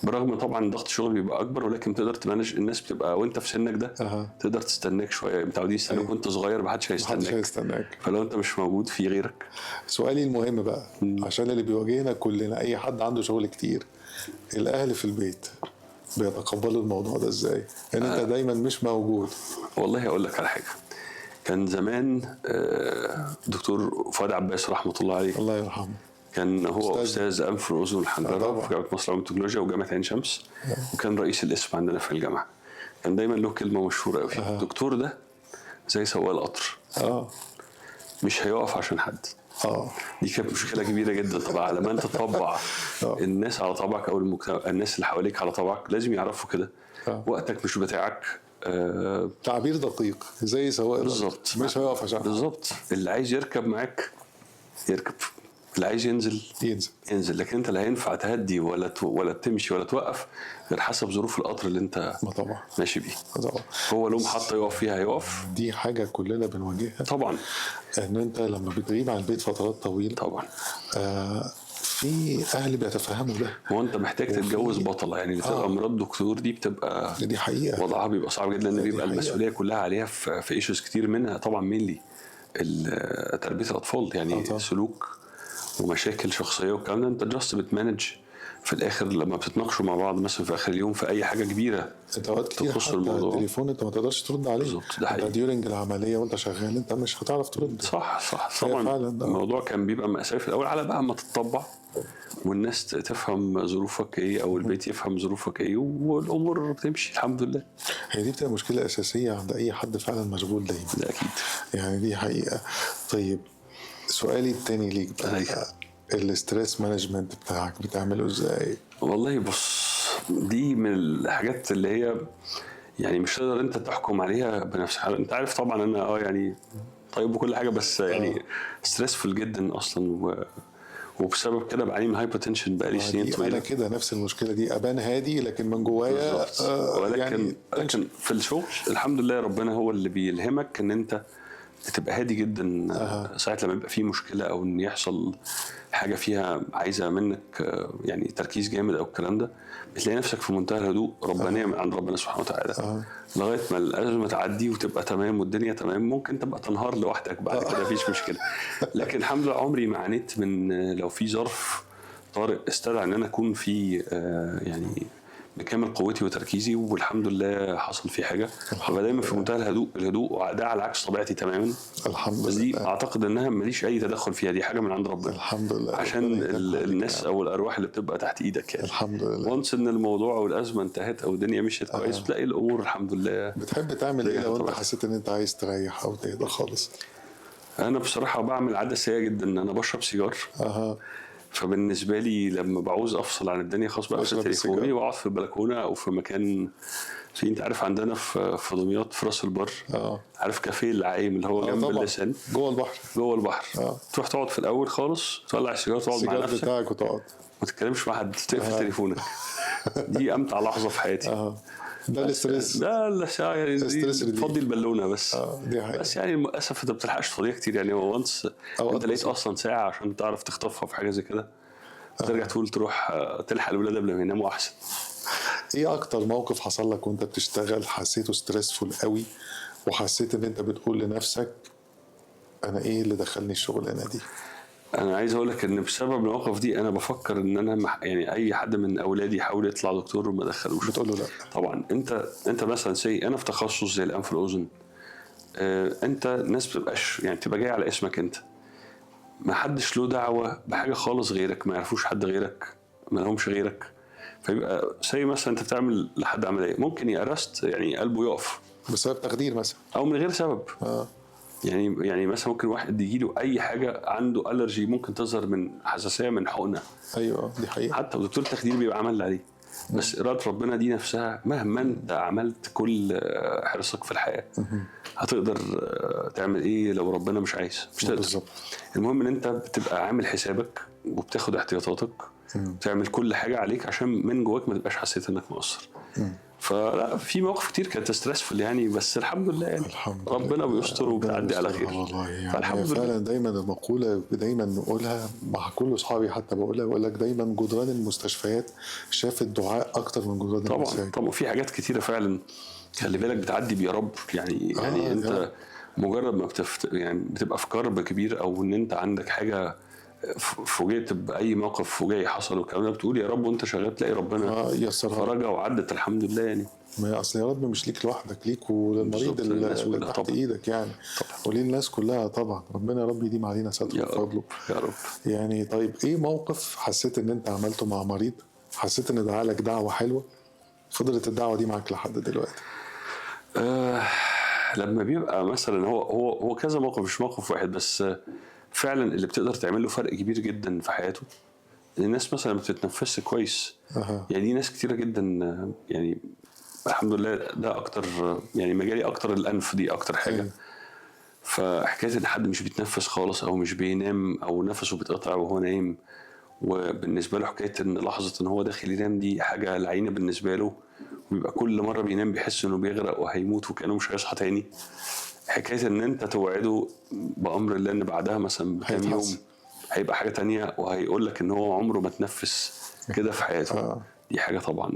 [SPEAKER 2] برغم طبعا ضغط الشغل بيبقى اكبر، ولكن تقدر ت manage. الناس بتبقى وانت في سنك ده تقدر تستناك شوية، متعودين يستنوك وانت صغير، ما حدش هيستناك، فلو انت مش موجود في غيرك.
[SPEAKER 1] سؤالي المهم بقى عشان اللي بيواجهنا كلنا، اي حد عنده شغل كتير، الاهل في البيت بيتقبلوا الموضوع ده ازاي؟ ان انت دايما مش موجود.
[SPEAKER 2] والله اقول لك على حاجة، كان زمان دكتور فؤاد عباس رحمه الله عليه،
[SPEAKER 1] الله يرحمه،
[SPEAKER 2] كان هو استاذ انف واذن والحنجره في جامعه مصر للعلوم والتكنولوجيا وجامعة عين شمس، وكان رئيس القسم عندنا في الجامعة. كان دايما له كلمة مشهورة قوي، الدكتور ده زي سواق القطر، مش هيقف عشان حد. دي كانت مشكلة كبيرة جدا طبعا لما انت تطبع الناس على طبعك او الناس اللي حواليك على طبعك، لازم يعرفوا كده وقتك مش بتاعك.
[SPEAKER 1] تعبير دقيق، زي سواق
[SPEAKER 2] بالظبط،
[SPEAKER 1] مش هيقف عشان
[SPEAKER 2] بالظبط. اللي عايز يركب معاك يركب، اللي عايز ينزل ينزل، لكن انت لا هينفع تهدي ولا تمشي ولا توقف غير حسب ظروف القطر اللي انت
[SPEAKER 1] طبعا
[SPEAKER 2] ماشي بيه.
[SPEAKER 1] طبعا
[SPEAKER 2] هو له محطة يقف فيها هيقف.
[SPEAKER 1] دي حاجة كلنا بنواجهها
[SPEAKER 2] طبعا،
[SPEAKER 1] ان انت لما بتغيب عن البيت فترات طويلة طبعا في اهل بيتفهموا ده.
[SPEAKER 2] هو انت محتاج تتجوز بطلة يعني، اللي تبقى مرات دكتور دي بتبقى
[SPEAKER 1] دي حقيقة
[SPEAKER 2] وضعها بيبقى صعب جدا، لان بيبقى المسؤولية كلها عليها في issues كتير، منها طبعا mainly تربيه الاطفال يعني سلوك ومشاكل شخصية والكلام ده. انت just بت manage في الاخر لما بتتناقشوا مع بعض مثلا في اخر اليوم في اي حاجة كبيرة،
[SPEAKER 1] انت اوقات كتير حتى التليفون انت ما تقدرش ترد عليه.
[SPEAKER 2] بالظبط، ده حقيقي.
[SPEAKER 1] انت during العملية وانت شغال انت مش هتعرف ترد.
[SPEAKER 2] صح طبعا. الموضوع كان بيبقى مأساوي في الاول، على بقى ما تتطبع والناس تفهم ظروفك ايه او البيت يفهم ظروفك ايه، والامور بتمشي الحمد لله.
[SPEAKER 1] هي دي بتبقى مشكلة اساسية عند اي حد فعلا مشغول دايما.
[SPEAKER 2] ده اكيد
[SPEAKER 1] يعني، دي حقيقة. طيب سؤالي التاني ليك بقى، ال stress management بتاعك بتعمله ازاي؟
[SPEAKER 2] والله بص، دي من الحاجات اللي هي يعني مش تقدر انت تحكم عليها بنفسك. انت عارف طبعا انا يعني طيب وكل حاجة، بس يعني stressful جدا اصلا، وبسبب كده بعاني من hypertension بقالي سنين طويلة.
[SPEAKER 1] انا كده نفس المشكلة دي، ابان هادي لكن من جوايا
[SPEAKER 2] ولكن يعني لكن في الشغل الحمد لله ربنا هو اللي بيلهمك ان انت بتبقى هادي جدا ساعة لما يبقى في مشكلة او ان يحصل حاجة فيها عايزه منك يعني تركيز جامد او الكلام ده، بتلاقي نفسك في منتهى الهدوء ربانية من عند ربنا سبحانه وتعالى لغاية ما الازمة تعدي وتبقى تمام والدنيا تمام. ممكن تبقى تنهار لوحدك بعد كده مفيش مشكلة، لكن الحمد لله عمري ما عانيت من لو في ظرف طارئ استدعى ان انا اكون في يعني بكامل قوتي وتركيزي، والحمد لله حصل في حاجة. ببقى دايما في منتهى الهدوء، وده على عكس طبيعتي تماما
[SPEAKER 1] الحمد لله.
[SPEAKER 2] بس دي اعتقد انها ماليش اي تدخل فيها، دي حاجة من عند ربنا
[SPEAKER 1] الحمد لله،
[SPEAKER 2] عشان الناس او الارواح اللي بتبقى تحت ايدك يعني.
[SPEAKER 1] الحمد لله
[SPEAKER 2] وانس ان الموضوع او الازمة انتهت او الدنيا مشيت كويس، بتلاقي الامور الحمد لله.
[SPEAKER 1] بتحب تعمل ايه لو انت حسيت ان انت عايز تريح او تهدى خالص؟
[SPEAKER 2] انا بصراحة بعمل عادة سيئه جدا، انا بشرب سيجار. فبالنسبه لي لما بعوز افصل عن الدنيا خلاص بقفل
[SPEAKER 1] أشرب
[SPEAKER 2] تليفوني
[SPEAKER 1] السيجارة.
[SPEAKER 2] واقعد في البلكونه او في مكان في، انت عارف عندنا في دمياط في راس البر، عارف كافيه العايم اللي هو جنب
[SPEAKER 1] طبعا.
[SPEAKER 2] اللسان،
[SPEAKER 1] جوه البحر.
[SPEAKER 2] جوه البحر. تروح تقعد في الاول خالص، تولع السيجارة، تقعد مع
[SPEAKER 1] السيجار
[SPEAKER 2] نفسك
[SPEAKER 1] بتاعك وتقعد،
[SPEAKER 2] ما تتكلمش مع حد، تقفل تليفونك. دي امتع لحظة في حياتي.
[SPEAKER 1] ده ال stress.
[SPEAKER 2] ده يعني
[SPEAKER 1] stress relief.
[SPEAKER 2] تفضي البالونة بس.
[SPEAKER 1] دي حقيقة.
[SPEAKER 2] بس يعني للاسف انت ما بتلحقش تفضيها كتير يعني، هو once
[SPEAKER 1] أوقات
[SPEAKER 2] انت لقيت
[SPEAKER 1] بسيطة.
[SPEAKER 2] اصلا ساعة عشان تعرف تخطفها في حاجة زي كده، ترجع تقول تروح تلحق الولاد قبل ما يناموا احسن.
[SPEAKER 1] ايه اكتر موقف حصل لك وانت بتشتغل حسيته stressful قوي، وحسيت ان انت بتقول لنفسك انا ايه اللي دخلني الشغلانة دي؟
[SPEAKER 2] انا عايز اقول لك ان بسبب المواقف دي انا بفكر ان انا يعني اي حد من اولادي يحاول يطلع دكتور وما دخلوش.
[SPEAKER 1] بتقول له لا؟
[SPEAKER 2] طبعا. انت مثلا say انا في تخصص زي الانف والاذن، انت ناس بتبقاش يعني بتبقى جاية على اسمك انت، ما حدش له دعوه بحاجة خالص غيرك، ما يعرفوش حد غيرك، ما لهمش غيرك. فيبقى say مثلا انت بتعمل لحد عملية ممكن ي arrest، يعني قلبه يقف
[SPEAKER 1] بسبب تخدير مثلا
[SPEAKER 2] او من غير سبب. يعني مثلا ممكن واحد يجي له اي حاجة، عنده allergy ممكن تظهر من حساسية من حقنه.
[SPEAKER 1] ايوه دي حقيقة.
[SPEAKER 2] حتى ودكتور التخدير بيبقى عمل اللي عليه، بس اراده ربنا دي نفسها مهما انت عملت كل حرصك في الحياة هتقدر تعمل ايه لو ربنا مش عايز؟ مش تقدر.
[SPEAKER 1] بالظبط.
[SPEAKER 2] المهم ان انت بتبقى عامل حسابك وبتاخد احتياطاتك، تعمل كل حاجة عليك عشان من جواك ما تبقاش حسيت انك مقصر. فلا في مواقف كتير كانت stressful يعني، بس الحمد لله يعني
[SPEAKER 1] الحمد لله.
[SPEAKER 2] ربنا بيستر وبتعدي على خير.
[SPEAKER 1] والله يعني
[SPEAKER 2] فالحمد لله.
[SPEAKER 1] فعلا دايما المقولة دايما نقولها مع كل اصحابي، حتى بقولها، بقول لك دايما جدران المستشفيات شافت دعاء اكتر من جدران
[SPEAKER 2] طبعا
[SPEAKER 1] المساجد.
[SPEAKER 2] طبعا في حاجات كتيرة فعلا خلي بالك بتعدي بيا رب يعني. يعني انت
[SPEAKER 1] يا رب.
[SPEAKER 2] مجرد ما يعني بتبقى في كرب كبير او ان انت عندك حاجة فوجئت باي موقف فجائي حصل والكلام ده، بتقول يا رب وانت شغال تلاقي ربنا
[SPEAKER 1] يسرها
[SPEAKER 2] فرجها وعدت الحمد لله يعني.
[SPEAKER 1] ما هي اصل يا رب مش ليك لوحدك، ليك وللمريض اللي تحت
[SPEAKER 2] طبعا.
[SPEAKER 1] ايدك يعني، وليه الناس كلها طبعا. ربنا يا رب يديم علينا ستره وفضله
[SPEAKER 2] يا رب
[SPEAKER 1] يعني. طيب ايه موقف حسيت ان انت عملته مع مريض حسيت ان دعا لك دعوه حلوة فضلت الدعوة دي معاك لحد دلوقتي؟
[SPEAKER 2] لما بيبقى مثلا هو كذا موقف مش موقف واحد، بس فعلا اللي بتقدر تعمل له فرق كبير جدا في حياته الناس مثلا ما بتتنفسش كويس. يعني دي ناس كتيرة جدا يعني الحمد لله ده اكتر يعني مجالي اكتر الانف دي اكتر حاجة. فحكايه ان حد مش بيتنفس خالص او مش بينام او نفسه بيتقطع وهو نايم، وبالنسبة له حكاية ان لحظة ان هو داخل ينام دي حاجة لعينه بالنسبة له، وبيبقى كل مرة بينام بيحس انه بيغرق وهيموت وكانه مش هيصحى تاني. حكاية ان انت توعده بامر الله ان بعدها مثلا بكام يوم هيبقى حاجة تانية وهيقول لك ان هو عمره ما تنفس كده في حياته. دي حاجة طبعا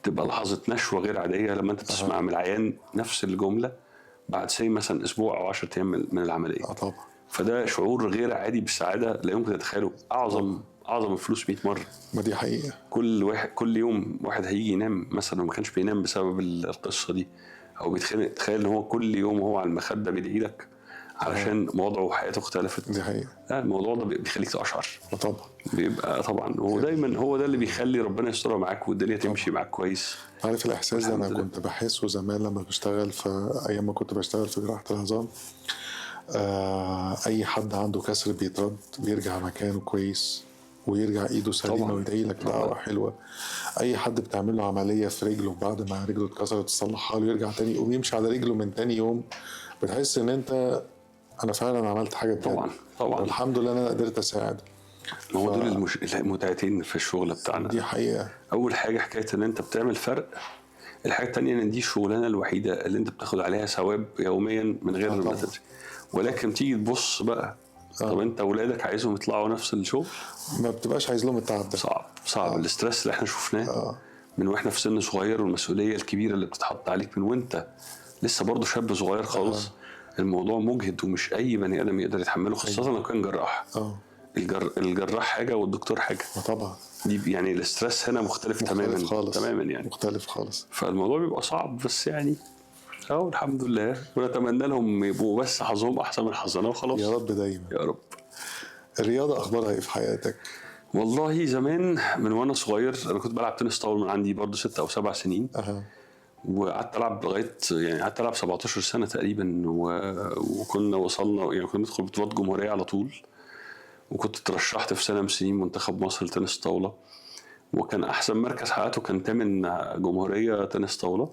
[SPEAKER 2] تبقى لحظة نشوه غير عادية لما انت تسمع من العيان نفس الجملة بعد say مثلا اسبوع او 10 ايام من العملية.
[SPEAKER 1] طبعا.
[SPEAKER 2] فده شعور غير عادي بالسعادة لا يمكن تتخيله، اعظم الفلوس 100 مرة.
[SPEAKER 1] ما دي حقيقة.
[SPEAKER 2] كل يوم واحد هيجي ينام مثلا وما كانش بينام بسبب القصة دي او بيتخانق، تخيل ان هو كل يوم وهو على المخدة بيدعي لك علشان وضعه وحياته اختلفت.
[SPEAKER 1] دي حقيقة.
[SPEAKER 2] لا الموضوع ده بيخليك تقشعر.
[SPEAKER 1] طبعا.
[SPEAKER 2] بيبقى طبعا هو دايما هو ده اللي بيخلي ربنا يسترها معاك والدنيا تمشي معاك كويس.
[SPEAKER 1] عارف الاحساس ده انا كنت بحسه زمان لما بشتغل في ايام ما كنت بشتغل في جراحه العظام. اي حد عنده كسر بيترد بيرجع مكانه كويس ويرجع ايده سليمة ويدعي لك دعوه حلوة. اي حد بتعمل له عملية في رجله بعد ما رجله اتكسرت تصلحها له يرجع تاني يقوم يمشي على رجله من تاني يوم، بتحس ان انت انا فعلا عملت حاجة بجد.
[SPEAKER 2] طبعا طبعا
[SPEAKER 1] الحمد لله انا قدرت اساعد.
[SPEAKER 2] هو دول المتعتين في الشغل بتاعنا.
[SPEAKER 1] دي حقيقة.
[SPEAKER 2] اول حاجة حكاية ان انت بتعمل فرق، الحاجة الثانية ان دي الشغلانة الوحيدة اللي انت بتاخد عليها ثواب يوميا من غير ما تدري. ولكن تيجي تبص بقى طب انت اولادك عايزهم يطلعوا نفس الشغل؟
[SPEAKER 1] ما بتبقاش عايز لهم التعب ده.
[SPEAKER 2] صعب. ال stress اللي احنا شفناه من واحنا في سن صغير، والمسؤولية الكبيرة اللي بتتحط عليك من وانت لسه برضه شاب صغير خالص. الموضوع مجهد ومش اي بني ادم يقدر يتحمله، خاصة لو كان جراح. الجراح حاجة والدكتور حاجة.
[SPEAKER 1] طبعا.
[SPEAKER 2] دي يعني ال stress هنا مختلف تماما
[SPEAKER 1] خالص.
[SPEAKER 2] تماما يعني
[SPEAKER 1] مختلف خالص.
[SPEAKER 2] فالموضوع بيبقى صعب، بس يعني الحمد لله، ونتمنى لهم يبقوا بس حظهم احسن من حظنا وخلاص.
[SPEAKER 1] يا رب دايما
[SPEAKER 2] يا رب.
[SPEAKER 1] الرياضة اخبارها ايه في حياتك؟
[SPEAKER 2] والله زمان من وانا صغير انا كنت بلعب تنس طاولة من عندي برضه 6 أو 7 سنين. وقعدت العب لغاية يعني قعدت العب 17 سنة تقريبا، وكنا وصلنا يعني كنا ندخل بطولات جمهورية على طول. وكنت اترشحت في سنة من سنين منتخب مصر لتنس طاولة، وكان احسن مركز حققته كان 8 جمهورية تنس طاولة.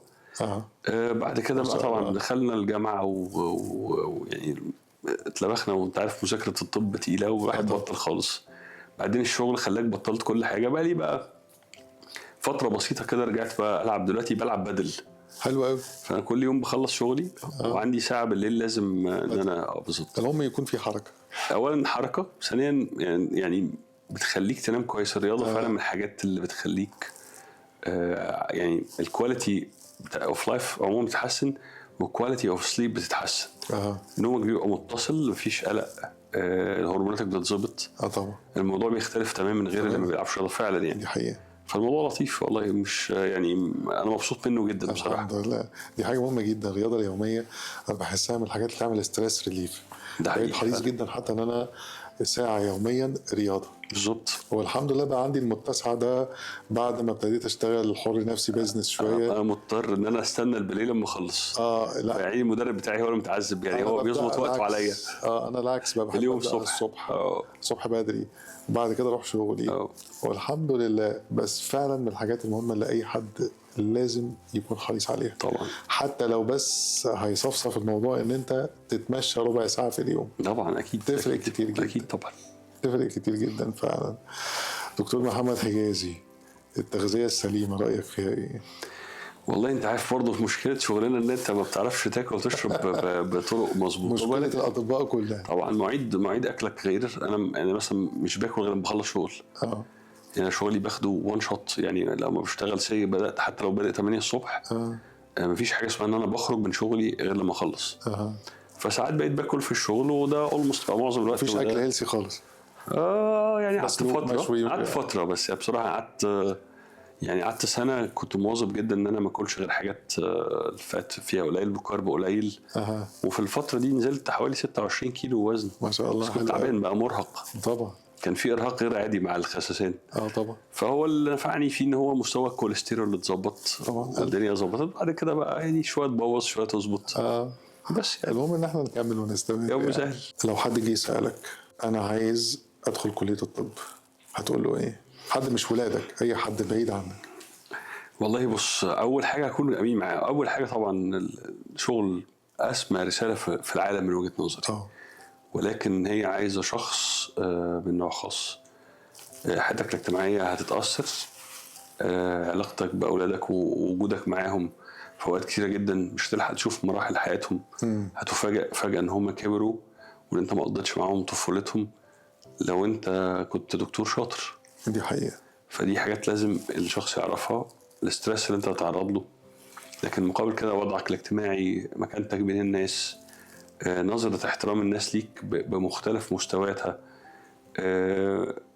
[SPEAKER 2] بعد كده بقى طبعا دخلنا الجامعة ويعني اتلبخنا، وانت عارف مذاكرة الطب تقيلة والواحد بطل خالص. بعدين الشغل خلاك بطلت كل حاجة. بقى لي بقى فترة بسيطة كده رجعت بقى العب، دلوقتي بلعب بدل.
[SPEAKER 1] حلو قوي.
[SPEAKER 2] فانا كل يوم بخلص شغلي وعندي ساعة بالليل لازم ان انا بالظبط.
[SPEAKER 1] المهم يكون في حركة.
[SPEAKER 2] اولا حركة، ثانيا يعني بتخليك تنام كويس. الرياضة فعلا من الحاجات اللي بتخليك يعني ال quality of life عموما بتتحسن، وال quality of sleep بتتحسن. نومك بيبقى متصل، مفيش قلق، هرموناتك بتتظبط.
[SPEAKER 1] طبعا
[SPEAKER 2] الموضوع بيختلف تماما غير اللي ما بيلعبش رياضة فعلا يعني.
[SPEAKER 1] دي حقيقة.
[SPEAKER 2] فالموضوع لطيف والله، مش يعني انا مبسوط منه جدا بصراحة.
[SPEAKER 1] الحمد لله، دي حاجة مهمة جدا. الرياضة اليومية انا بحسها من الحاجات اللي تعمل stress relief.
[SPEAKER 2] ده حقيقي.
[SPEAKER 1] بقيت حريص جدا حتى ان انا ساعة يوميا رياضة.
[SPEAKER 2] بالظبط.
[SPEAKER 1] والحمد لله بقى عندي المتسعه ده بعد ما ابتديت اشتغل حر نفسي business شوية.
[SPEAKER 2] انا مضطر ان انا استنى بالليل لما اخلص.
[SPEAKER 1] لا
[SPEAKER 2] يعني المدرب بتاعي هو اللي متعذب يعني، هو بيظبط وقته عليا.
[SPEAKER 1] انا العكس بقى، بحب
[SPEAKER 2] اليوم
[SPEAKER 1] الصبح. الصبح بدري وبعد كده اروح شغلي. والحمد لله. بس فعلا من الحاجات المهمة اللي اي حد لازم يكون حريص عليها
[SPEAKER 2] طبعا،
[SPEAKER 1] حتى لو بس هيصفصف الموضوع ان انت تتمشى ربع ساعة في اليوم.
[SPEAKER 2] طبعا اكيد
[SPEAKER 1] تفرق كتير جدا.
[SPEAKER 2] اكيد طبعا
[SPEAKER 1] تفرق كتير جدا فعلا. دكتور محمد حجازي، التغذية السليمة رأيك فيها ايه؟
[SPEAKER 2] والله انت عارف برضه في مشكلة شغلنا ان انت ما بتعرفش تاكل وتشرب بطرق مظبوطة.
[SPEAKER 1] مشكلة الأطباء كلها
[SPEAKER 2] طبعا. مواعيد اكلك غير. انا مثلا مش باكل غير لما بخلص شغل. يعني شغلي باخده one shot، يعني لما بشتغل سي بدات حتى لو بادئ 8 الصبح مفيش حاجة اسمها ان انا بخرج من شغلي غير لما اخلص. فساعات بقيت باكل في الشغل، وده almost بقى معظم الوقت.
[SPEAKER 1] مفيش اكل healthy خالص.
[SPEAKER 2] يعني قعدت فترة بس بصراحة قعدت سنة كنت مواظب جدا ان انا ما اكلش غير حاجات ال fat فيها قليل وال carb قليل. وفي الفترة دي نزلت حوالي 26 كيلو وزن.
[SPEAKER 1] ما شاء الله.
[SPEAKER 2] بس كنت تعبان بقى، مرهق
[SPEAKER 1] طبعا.
[SPEAKER 2] كان في ارهاق غير عادي مع الخسسان.
[SPEAKER 1] طبعا.
[SPEAKER 2] فهو اللي نفعني فيه ان هو مستوى الكوليسترول اللي اتظبط
[SPEAKER 1] طبعا،
[SPEAKER 2] الدنيا ظبطت. بعد كده بقى يعني شوية تبوظ شوية تظبط. بس
[SPEAKER 1] يعني المهم ان احنا نكمل ونستمر.
[SPEAKER 2] يا ابو سهل.
[SPEAKER 1] لو حد جه يسالك انا عايز ادخل كليه الطب، هتقول له ايه؟ حد مش ولادك، اي حد بعيد عنك.
[SPEAKER 2] والله بص، اول حاجة اكون امين معاه. اول حاجة طبعا الشغل اسمى رسالة في العالم من وجهه نظري. ولكن هي عايزه شخص من نوع خاص. حياتك الاجتماعية هتتاثر، علاقتك باولادك ووجودك معاهم في اوقات كتيرة جدا مش هتلحق تشوف مراحل حياتهم. هتفاجئ فجاة ان هم كبروا وان انت ما قضيتش معاهم طفولتهم لو انت كنت دكتور شاطر.
[SPEAKER 1] دي حقيقة.
[SPEAKER 2] فدي حاجات لازم الشخص يعرفها، ال stress اللي انت هتتعرض له. لكن مقابل كده وضعك الاجتماعي، مكانتك بين الناس، نظرة احترام الناس ليك بمختلف مستوياتها،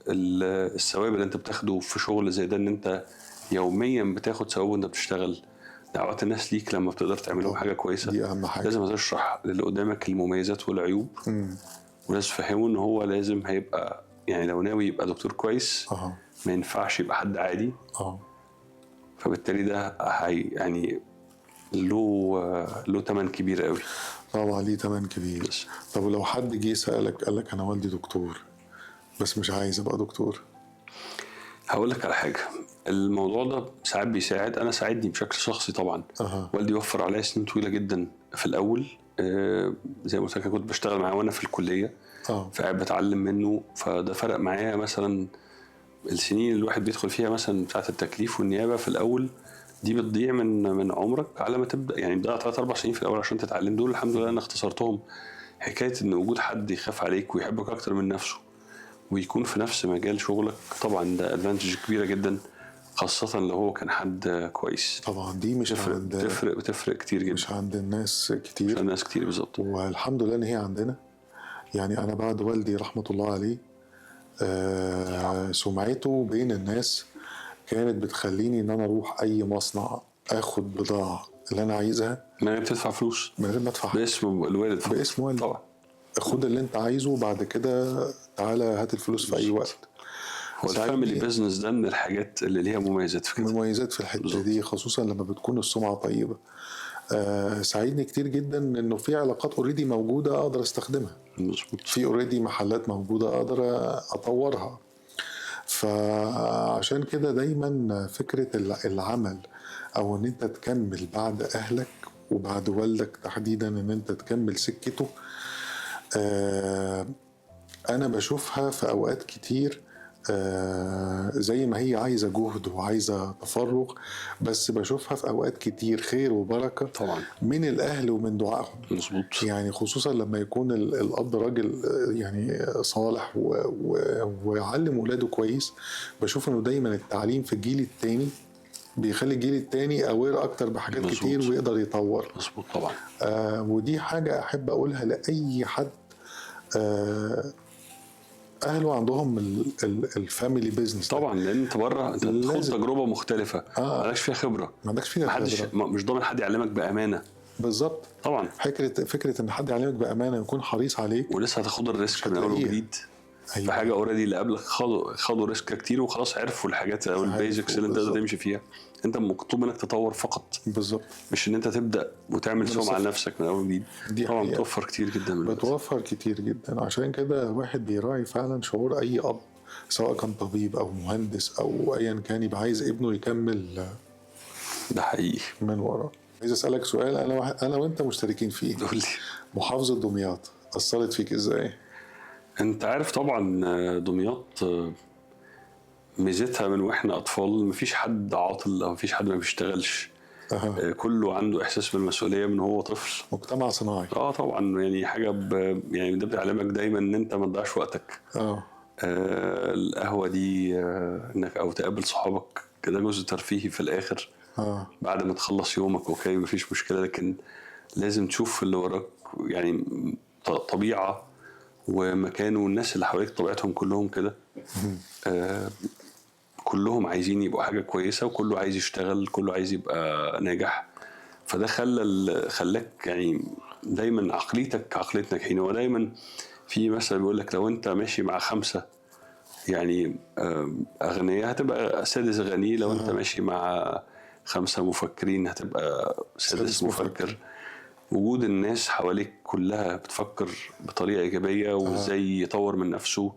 [SPEAKER 2] الثواب اللي انت بتاخده في شغل زي ده، ان انت يوميا بتاخد ثواب وانت بتشتغل، دعوات الناس ليك لما بتقدر تعمل لهم حاجة كويسة،
[SPEAKER 1] دي اهم حاجة.
[SPEAKER 2] لازم تشرح للي قدامك المميزات والعيوب، ولازم تفهمه ان هو لازم هيبقى، يعني لو ناوي يبقى دكتور كويس ما ينفعش يبقى حد عادي. فبالتالي ده هي يعني له ثمن كبير قوي.
[SPEAKER 1] طبعا ليه ثمن كبير. بس. طب لو حد جه سألك قال لك انا والدي دكتور بس مش عايز ابقى دكتور،
[SPEAKER 2] هقول لك على حاجة. الموضوع ده ساعات بيساعد، انا ساعدني بشكل شخصي طبعا. والدي وفر عليا سنين طويلة جدا في الاول. زي ما قلت لك كنت بشتغل معاه وانا في الكلية، فقاعد بتعلم منه، فده فرق معايا. مثلا السنين اللي الواحد بيدخل فيها مثلا بتاعه التكليف والنيابه في الاول دي بتضيع من عمرك على ما تبدا، يعني بتضيع 3-4 سنين في الاول عشان تتعلم. دول الحمد لله انا اختصرتهم. حكاية ان وجود حد يخاف عليك ويحبك اكتر من نفسه ويكون في نفس مجال شغلك، طبعا ده ادفانتج كبيرة جدا، خاصة لو هو كان حد كويس.
[SPEAKER 1] طبعا دي مش
[SPEAKER 2] بتفرق كتير جدا،
[SPEAKER 1] مش عند الناس كتير،
[SPEAKER 2] مش عند الناس كتير بالظبط.
[SPEAKER 1] والحمد لله ان هي عندنا. يعني انا بعد والدي رحمه الله عليه، سمعته بين الناس كانت بتخليني ان انا اروح اي مصنع اخد بضاعة اللي انا عايزها
[SPEAKER 2] من غير ما تدفع فلوس،
[SPEAKER 1] من غير ما ادفع،
[SPEAKER 2] باسم الوالد،
[SPEAKER 1] باسم والدي طبعا. خد اللي انت عايزه وبعد كده تعالى هات الفلوس في اي وقت.
[SPEAKER 2] هو ال family business ده من الحاجات اللي ليها مميزات في كده،
[SPEAKER 1] مميزات في الحتة دي، خصوصا لما بتكون السمعة طيبة. ساعدني كتير جدا انه في علاقات already موجودة اقدر استخدمها.
[SPEAKER 2] مظبوط.
[SPEAKER 1] في already محلات موجودة اقدر اطورها. فعشان كده دايما فكرة العمل او ان انت تكمل بعد اهلك وبعد والدك تحديدا، ان انت تكمل سكته، انا بشوفها في اوقات كتير زي ما هي عايزة جهد وعايزة تفرغ، بس بشوفها في اوقات كتير خير وبركة
[SPEAKER 2] طبعا
[SPEAKER 1] من الاهل ومن دعائهم.
[SPEAKER 2] مظبوط.
[SPEAKER 1] يعني خصوصا لما يكون الاب راجل يعني صالح وعلم ولاده كويس. بشوف انه دايما التعليم في الجيل الثاني بيخلي الجيل الثاني aware اكتر بحاجات
[SPEAKER 2] مظبوط.
[SPEAKER 1] كتير ويقدر يطور.
[SPEAKER 2] مظبوط طبعا.
[SPEAKER 1] ودي حاجة احب اقولها لاي حد اهله عندهم ال family business.
[SPEAKER 2] طبعا، لان انت بره انت بتاخد تجربه مختلفة، ما عندكش فيها خبره،
[SPEAKER 1] ما عندكش فيها خبره،
[SPEAKER 2] مش ضامن حد يعلمك بامانه.
[SPEAKER 1] بالظبط.
[SPEAKER 2] طبعا
[SPEAKER 1] فكرة ان حد يعلمك بامانه ويكون حريص عليك،
[SPEAKER 2] ولسه هتاخد ال risk من اول وجديد.
[SPEAKER 1] أيوة.
[SPEAKER 2] في حاجة already اللي قبلك خدوا risk كتير وخلاص عرفوا الحاجات او ال basics اللي انت تقدر تمشي فيها. انت مطلوب منك تطور فقط.
[SPEAKER 1] بالظبط.
[SPEAKER 2] مش ان انت تبدا وتعمل سمعه على نفسك من اول وجديد. طبعا بتوفر كتير جدا من الوقت.
[SPEAKER 1] بتوفر كتير جدا. عشان كده الواحد بيراعي فعلا شعور اي اب، سواء كان طبيب او مهندس او ايا كان، يبقى عايز ابنه يكمل.
[SPEAKER 2] ده حقيقي.
[SPEAKER 1] من ورا. عايز اسالك سؤال انا وانت مشتركين فيه.
[SPEAKER 2] قول لي.
[SPEAKER 1] محافظة دمياط اثرت فيك ازاي؟
[SPEAKER 2] انت عارف طبعا دمياط ميزتها من واحنا اطفال مفيش حد عاطل او مفيش حد ما بيشتغلش. كله عنده احساس بالمسؤولية من هو طفل.
[SPEAKER 1] مجتمع صناعي.
[SPEAKER 2] طبعا، يعني حاجة يعني ده بيعلمك دايما ان انت ما تضيعش وقتك. القهوة دي انك او تقابل صحابك كده جزء ترفيهي في الاخر. بعد ما تخلص يومك okay مفيش مشكلة، لكن لازم تشوف اللي وراك، يعني طبيعة ومكانه والناس اللي حواليك طبيعتهم كلهم كده. كلهم عايزين يبقوا حاجة كويسة، وكله عايز يشتغل، كله عايز يبقى ناجح. فده خلاك يعني دايما عقليتك عقلية ناجحين. ودايما في مثل بيقول لك لو انت ماشي مع 5 يعني اغنياء هتبقى سادس غني، لو انت ماشي مع 5 مفكرين هتبقى سادس مفكر. وجود الناس حواليك كلها بتفكر بطريقة إيجابية، وإزاي يطور من نفسه،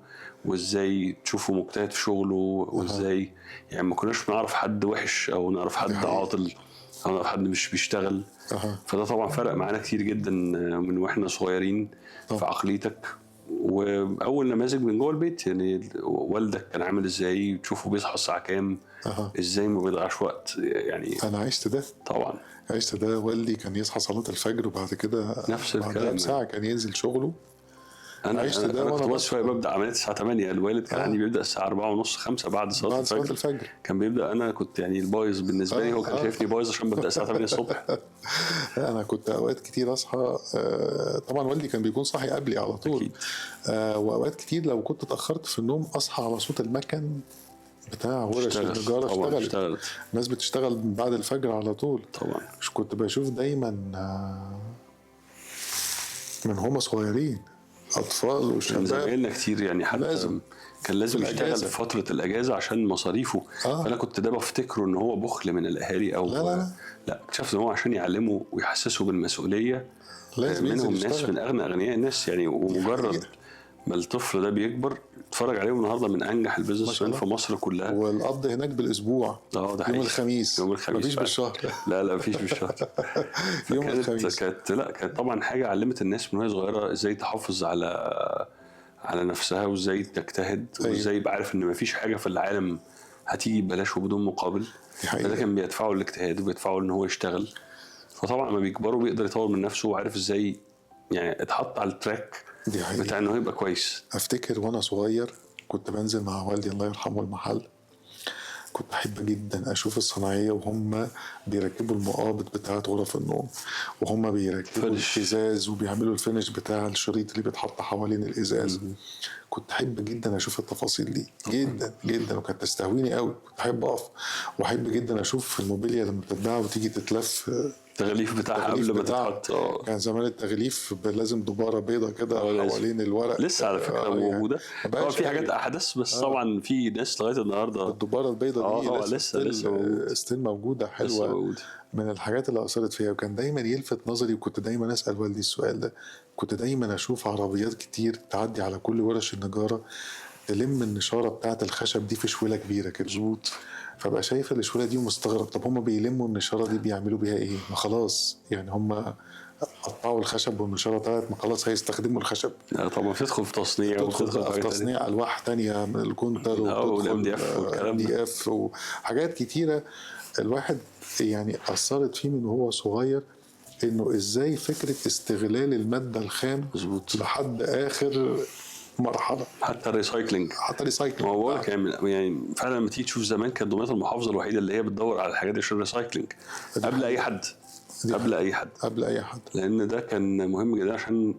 [SPEAKER 2] وإزاي تشوفه مجتهد في شغله، وإزاي يعني ما كناش نعرف حد وحش أو نعرف حد عاطل أو نعرف حد مش بيشتغل. فده طبعا فرق معانا كتير جدا من وإحنا صغيرين في عقليتك. وأول نماذج من جوه البيت، يعني والدك كان عامل إزاي، تشوفه بيصحى الساعة كام، إزاي ما بيضيعش وقت. يعني
[SPEAKER 1] أنا عشت ده
[SPEAKER 2] طبعا،
[SPEAKER 1] عشت ده. والدي كان يصحى صلاة الفجر وبعد كده
[SPEAKER 2] نفس الكلام
[SPEAKER 1] بساعة كان ينزل شغله.
[SPEAKER 2] أنا عشت ده. أنا كنت شوية ببدأ عملية الساعة 8، الوالد كان عندي بيبدأ الساعة 4:30 5 بعد صلاة الفجر. كان بيبدأ. أنا كنت يعني البايظ بالنسبة لي، هو كان شايفني بايظ عشان ببدأ الساعة 8 الصبح.
[SPEAKER 1] أنا كنت أوقات كتير أصحى، طبعا والدي كان بيكون صاحي قبلي على طول. وأوقات كتير لو كنت اتأخرت في النوم أصحى على صوت المكن بتاع ورش النجارة. اشتغلت. الناس بتشتغل بعد الفجر على طول.
[SPEAKER 2] طبعا.
[SPEAKER 1] مش كنت بشوف دايما من هما صغيرين أطفال وشباب
[SPEAKER 2] زمايلنا كتير، يعني حتى لازم. كان لازم يشتغل في فترة الأجازة عشان مصاريفه. فأنا كنت ده بفتكره إن هو بخل من الأهالي أو لا، اكتشفت إن هو عشان يعلمه ويحسسه بالمسؤولية.
[SPEAKER 1] لازم
[SPEAKER 2] منهم ناس من أغنى أغنياء الناس يعني. ومجرد ما الطفل ده بيكبر اتفرج عليهم النهارده من انجح ال business man في مصر كلها.
[SPEAKER 1] والقبض هناك بالاسبوع.
[SPEAKER 2] ده
[SPEAKER 1] يوم الخميس.
[SPEAKER 2] يوم الخميس
[SPEAKER 1] مفيش بالشهر.
[SPEAKER 2] لا مفيش بالشهر.
[SPEAKER 1] يوم الخميس.
[SPEAKER 2] كانت طبعا حاجة علمت الناس من وهي صغيرة ازاي تحافظ على نفسها، وازاي تجتهد، وازاي يبقى عارف ان مفيش حاجة في العالم هتيجي ببلاش وبدون مقابل. فده كان بيدفعه الاجتهاد وبيدفعه ان هو يشتغل. فطبعا لما بيكبروا بيقدر يطور من نفسه وعارف ازاي، يعني اتحط على ال track بتاع انه يبقى كويس.
[SPEAKER 1] افتكر وانا صغير كنت بنزل مع والدي الله يرحمه المحل، كنت احب جدا اشوف الصناعية وهم بيركبوا المقابض بتاعه غرف النوم، وهم بيركبوا الازاز وبيعملوا ال finish بتاع الشريط اللي بيتحط حوالين الازاز. كنت احب جدا اشوف التفاصيل دي جدا جدا، وكانت تستهويني قوي. كنت احب اقف واحب جدا اشوف الموبيليا لما بتتباع وتيجي تتلف
[SPEAKER 2] التغليف بتاعها
[SPEAKER 1] التغليف
[SPEAKER 2] قبل ما
[SPEAKER 1] بتاعها.
[SPEAKER 2] تتحط.
[SPEAKER 1] كان زمان التغليف لازم دباره بيضة كده حوالين الورق.
[SPEAKER 2] لسه على فكرة موجودة.
[SPEAKER 1] ما
[SPEAKER 2] طبعا
[SPEAKER 1] بقاش
[SPEAKER 2] في حاجات
[SPEAKER 1] قوي.
[SPEAKER 2] احدث، بس طبعا في ناس لغاية النهارده
[SPEAKER 1] الدباره البيضة دي
[SPEAKER 2] طبعا لسه موجودة.
[SPEAKER 1] still موجودة
[SPEAKER 2] لسه
[SPEAKER 1] حلوة.
[SPEAKER 2] موجودة.
[SPEAKER 1] من الحاجات اللي اثرت فيها، وكان دايما يلفت نظري، وكنت دايما اسال والدي السؤال ده، كنت دايما اشوف عربيات كتير تعدي على كل ورش النجاره تلم النشاره بتاعه الخشب دي في شويله كبيرة كده.
[SPEAKER 2] مظبوط.
[SPEAKER 1] فبقى شايف الشويله دي ومستغرب، طب هم بيلموا النشاره دي بيعملوا بيها ايه؟ ما خلاص يعني هم قطعوا الخشب والنشاره طلعت، ما خلاص هيستخدموا الخشب.
[SPEAKER 2] لا طبعا بتدخل في تصنيع،
[SPEAKER 1] تدخل
[SPEAKER 2] وبتدخل
[SPEAKER 1] بقى في
[SPEAKER 2] في حاجات تانية.
[SPEAKER 1] تصنيع الواح تانية من الكونتر، وبتدخل
[SPEAKER 2] وال MDF والكلام ده.
[SPEAKER 1] MDF وحاجات كتيرة. الواحد يعني اثرت فيه من وهو صغير انه ازاي فكرة استغلال المادة الخام
[SPEAKER 2] مظبوط.
[SPEAKER 1] لحد اخر مرحلة،
[SPEAKER 2] حتى ال recycling.
[SPEAKER 1] حتى recycling.
[SPEAKER 2] ما هو بقول لك يعني فعلا لما تيجي تشوف زمان كانت دمياط المحافظة الوحيدة اللي هي بتدور على الحاجات دي عشان ال recycling قبل اي حد، قبل اي حد،
[SPEAKER 1] قبل اي حد،
[SPEAKER 2] لان ده كان مهم جدا عشان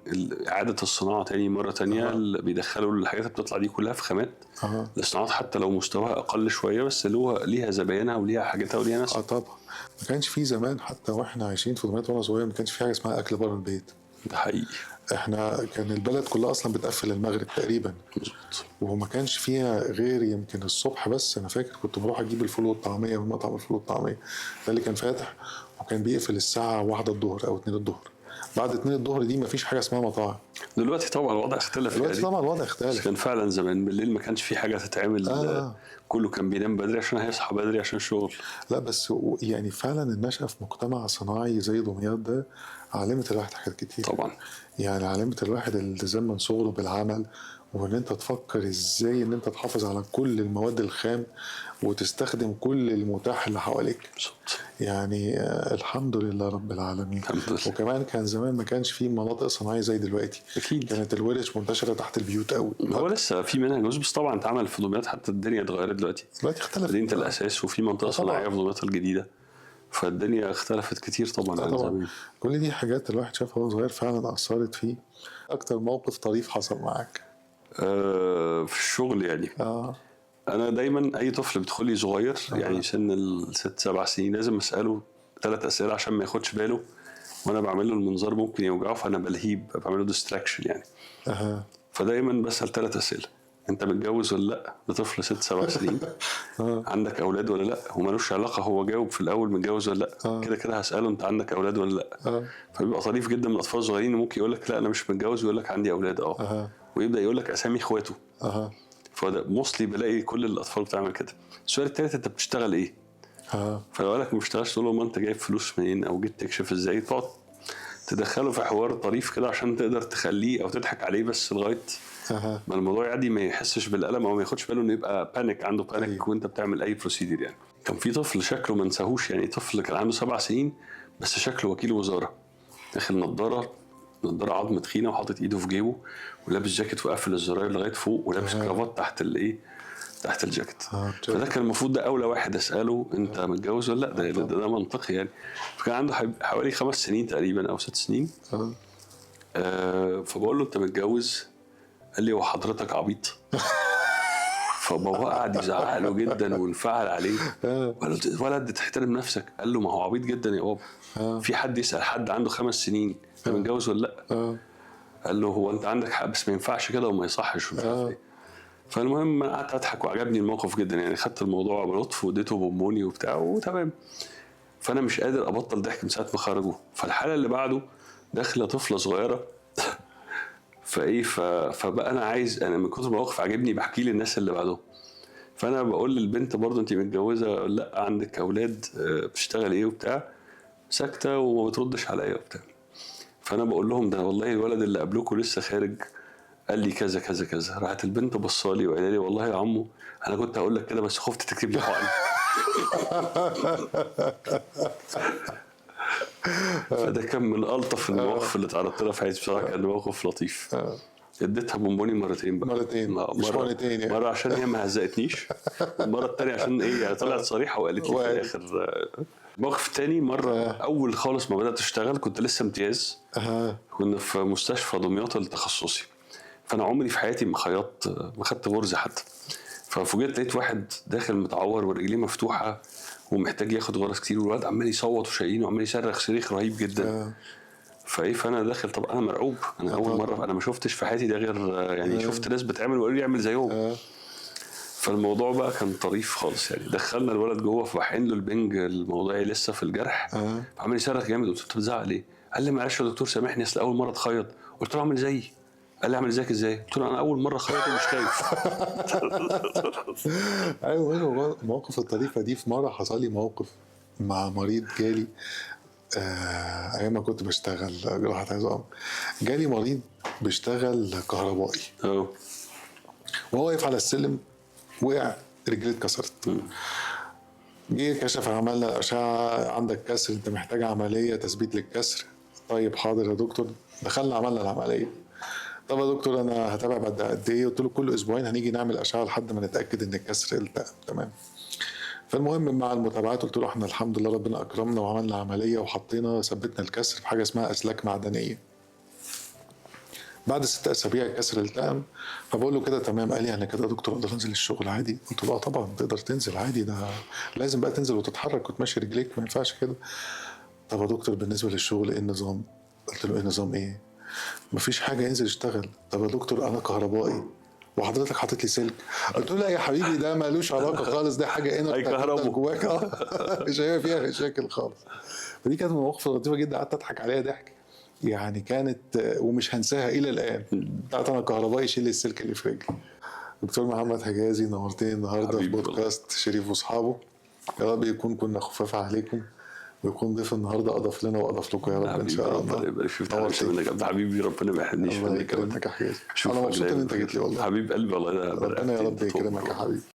[SPEAKER 2] اعاده الصناعة تاني مرة تانية. اللي بيدخلوا الحاجات اللي بتطلع دي كلها في خامات الصناعات، حتى لو مستواها اقل شوية، بس ليها زباينها وليها حاجتها وليها ناسها.
[SPEAKER 1] طبعا ما كانش في زمان، حتى واحنا عايشين في دمياط وانا صغير، ما كانش في حاجة اسمها اكل بره البيت.
[SPEAKER 2] ده حقيقي.
[SPEAKER 1] احنا كان البلد كلها اصلا بتقفل المغرب تقريبا.
[SPEAKER 2] مظبوط.
[SPEAKER 1] وما كانش فيها غير يمكن الصبح بس. انا فاكر كنت بروح اجيب الفول والطعميه من مطعم الفول والطعميه ده اللي كان فاتح، وكان بيقفل الساعة 1 الظهر او 2 الظهر. بعد 2 الظهر دي ما فيش حاجة اسمها مطاعم.
[SPEAKER 2] دلوقتي طبعا الوضع اختلف.
[SPEAKER 1] دلوقتي
[SPEAKER 2] يعني
[SPEAKER 1] طبعا الوضع
[SPEAKER 2] بس
[SPEAKER 1] اختلف.
[SPEAKER 2] كان فعلا زمان بالليل ما كانش في حاجة تتعمل. كله كان بينام بدري عشان هيصحى بدري عشان الشغل.
[SPEAKER 1] لا بس يعني فعلا النشأة في مجتمع صناعي زي دمياط ده علمت الواحد حاجات كتير.
[SPEAKER 2] طبعا.
[SPEAKER 1] يعني علمت الواحد الالتزام من صغره بالعمل، وان انت تفكر ازاي ان انت تحافظ على كل المواد الخام وتستخدم كل المتاح اللي حواليك.
[SPEAKER 2] بالظبط.
[SPEAKER 1] يعني الحمد لله رب العالمين.
[SPEAKER 2] الحمد لله.
[SPEAKER 1] وكمان كان زمان ما كانش في مناطق صناعية زي دلوقتي.
[SPEAKER 2] اكيد.
[SPEAKER 1] كانت الورش منتشرة تحت البيوت قوي.
[SPEAKER 2] هو لسه في منها جزء، بس طبعا اتعمل في دمياط، حتى الدنيا اتغيرت دلوقتي.
[SPEAKER 1] دلوقتي اختلفت.
[SPEAKER 2] مدينة الاساس وفي منطقة صناعية في دمياط الجديدة، فالدنيا اختلفت كتير طبعا عن
[SPEAKER 1] طبعا.
[SPEAKER 2] زمان.
[SPEAKER 1] كل دي حاجات الواحد شافها وهو صغير فعلا اثرت فيه. اكتر موقف طريف حصل معاك؟
[SPEAKER 2] في الشغل يعني. انا دايما اي طفل بيدخل لي صغير، يعني سن ال6 7 سنين، لازم اساله 3 اسئلة عشان ما ياخدش باله وانا بعمل له المنظار ممكن يوجعه، فانا بلهيب بعمل له distraction يعني. فدايما بسال 3 اسئلة: انت متجوز ولا لا؟ ده طفل 6 7 سنين. عندك اولاد ولا لا؟ ومالوش علاقة هو جاوب في الاول متجوز ولا لا. كده كده هساله انت عندك اولاد ولا لا. فبيبقى طريف جدا من الاطفال الصغيرين، ممكن يقول لك لا انا مش متجوز، ويقول لك عندي اولاد. ويبدا يقول لك اسامي اخواته. فده mostly بلاقي كل الاطفال بتعمل كده. السؤال الثالث: انت بتشتغل ايه؟ فلو قال لك ما بشتغلش، تقول له ما انت جايب فلوس منين، او جيت تكشف ازاي؟ تقعد تدخله في حوار طريف كده عشان تقدر تخليه او تضحك عليه، بس لغاية ما الموضوع يعدي، ما يحسش بالالم او ما ياخدش باله انه يبقى panic، عنده panic. وانت بتعمل اي procedure يعني. كان في طفل شكله ما انساهوش، يعني طفل كان عنده 7 سنين بس شكله وكيل وزارة، داخل نضاره عظم تخينة، وحاطط ايده في جيبه، ولابس جاكيت وقافل الزراير لغاية فوق، ولابس كرافات تحت الايه، تحت الجاكيت. فده كان المفروض ده اولى واحد اساله انت متجوز ولا لا، ده منطقي يعني. فكان عنده حوالي 5 سنين تقريبا او 6 سنين. فبقول له انت متجوز؟ قال لي هو حضرتك عبيط؟ فبابا قعد يزعق له جدا وانفعل عليه، وقال له ولد تحترم نفسك. قال له ما هو عبيط جدا يا بابا، في حد يسال حد عنده 5 سنين انت متجوز ولا لا؟ قال له هو انت عندك حق، بس ما ينفعش كده وما يصحش ومش عارف ايه. فالمهم انا قعدت اضحك وعجبني الموقف جدا يعني، خدت الموضوع بلطف واديته بونبوني وبتاع وتمام. فانا مش قادر ابطل ضحك من ساعة ما خرجوا. فالحاله اللي بعده داخله طفله صغيرة فايه فبقى انا عايز، انا من كتر ما الموقف عاجبني بحكي للناس اللي بعدهم. فانا بقول للبنت برضه انت متجوزة؟ لا. عندك اولاد؟ بتشتغل ايه وبتاع؟ ساكته وما بتردش عليا وبتاع. فانا بقول لهم ده والله الولد اللي قبلكم لسه خارج قال لي كذا كذا كذا. راحت البنت بصالي وقال لي والله يا عمو انا كنت هقول لك كده بس خفت تكتب لي حقن. فده كان من الطف المواقف اللي اتعرضت لها في حياتي بصراحة، كان موقف لطيف. اديتها بونبوني مرتين بقى.
[SPEAKER 1] مرتين، مش مرتين يعني.
[SPEAKER 2] مرة عشان هي ما هزقتنيش، والمرة الثانية عشان ايه يعني طلعت صريحه وقالت لي في الاخر. موقف تاني مرة اول خالص ما بدات اشتغل كنت لسه امتياز. كنا في مستشفى دمياط التخصصي، فانا عمري في حياتي ما خيطت، ما خدت غرزه حتى. ففوجئت لقيت واحد داخل متعور ورجليه مفتوحة ومحتاج ياخد غرز كتير، والولد عمال يصوت وشايلينه وعمال يصرخ صريخ رهيب جدا. فايه، فانا داخل طب انا مرعوب، انا اول مرة، انا ما شفتش في حياتي ده غير يعني شفت ناس بتعمل وقالوا لي اعمل زيهم. فالموضوع بقى كان طريف خالص يعني. دخلنا الولد جوه، فبحقن له البنج الموضعي لسه في الجرح، عمال يصرخ جامد. قلت له انت بتزعق ليه؟ قال لي معلش يا دكتور سامحني، اصل اول مرة اتخيط. قلت له اعمل زيي. قال لي اعمل زيك ازاي؟ قلت له انا اول مرة اخيط ومش خايف.
[SPEAKER 1] ايوه، المواقف الطريفة دي. في مرة حصل لي موقف مع مريض جالي ايام ما كنت بشتغل جراحه عظام. جالي مريض بيشتغل كهربائي، وهو واقف على السلم وقع، رجليه اتكسرت. جه كشف، عملنا اشعه، عندك كسر، انت محتاج عملية تثبيت للكسر. طيب حاضر يا دكتور. دخلنا عملنا العملية. طب يا دكتور انا هتابع بعد قد ايه؟ قلت له كل اسبوعين هنيجي نعمل اشعه لحد ما نتاكد ان الكسر التئم. تمام. فالمهم مع المتابعات قلت له احنا الحمد لله ربنا اكرمنا وعملنا عملية وحطينا ثبتنا الكسر في حاجة اسمها اسلاك معدنية. بعد 6 اسابيع الكسر التئم. فبقول له كده تمام. قال لي انا كده يا دكتور اقدر انزل الشغل عادي؟ قلت له اه طبعا تقدر تنزل عادي، ده لازم بقى تنزل وتتحرك وتمشي رجليك، ما ينفعش كده. طب يا دكتور بالنسبة للشغل ايه النظام؟ قلت له ايه نظام ايه؟ مفيش حاجة، انزل اشتغل. طب يا دكتور انا كهربائي وحضرتك حاطط لي سلك. قلت له لا يا حبيبي ده مالوش علاقة خالص، ده حاجة انر جواك، مش هيبقى فيها مشاكل خالص. فدي كانت مواقف لطيفة جدا، قعدت اضحك عليها ضحك يعني، كانت ومش هنساها الى الان، بتاعت انا كهربائي شيل السلك اللي في رجلي. دكتور محمد حجازي نورتني النهارده في بودكاست شريف واصحابه. يا رب يكون كنا خفاف عليكم، ويكون ضيف النهارده اضاف لنا واضاف لكم يا رب ان شاء الله.
[SPEAKER 2] ربنا يبارك فيك، منك حبيبي، ربنا ما يحرمنيش
[SPEAKER 1] منك. الله يكرمك يا حجازي، انا مبسوط ان انت جيت لي والله
[SPEAKER 2] حبيب قلبي والله.
[SPEAKER 1] ربنا يا رب يكرمك يا حبيبي.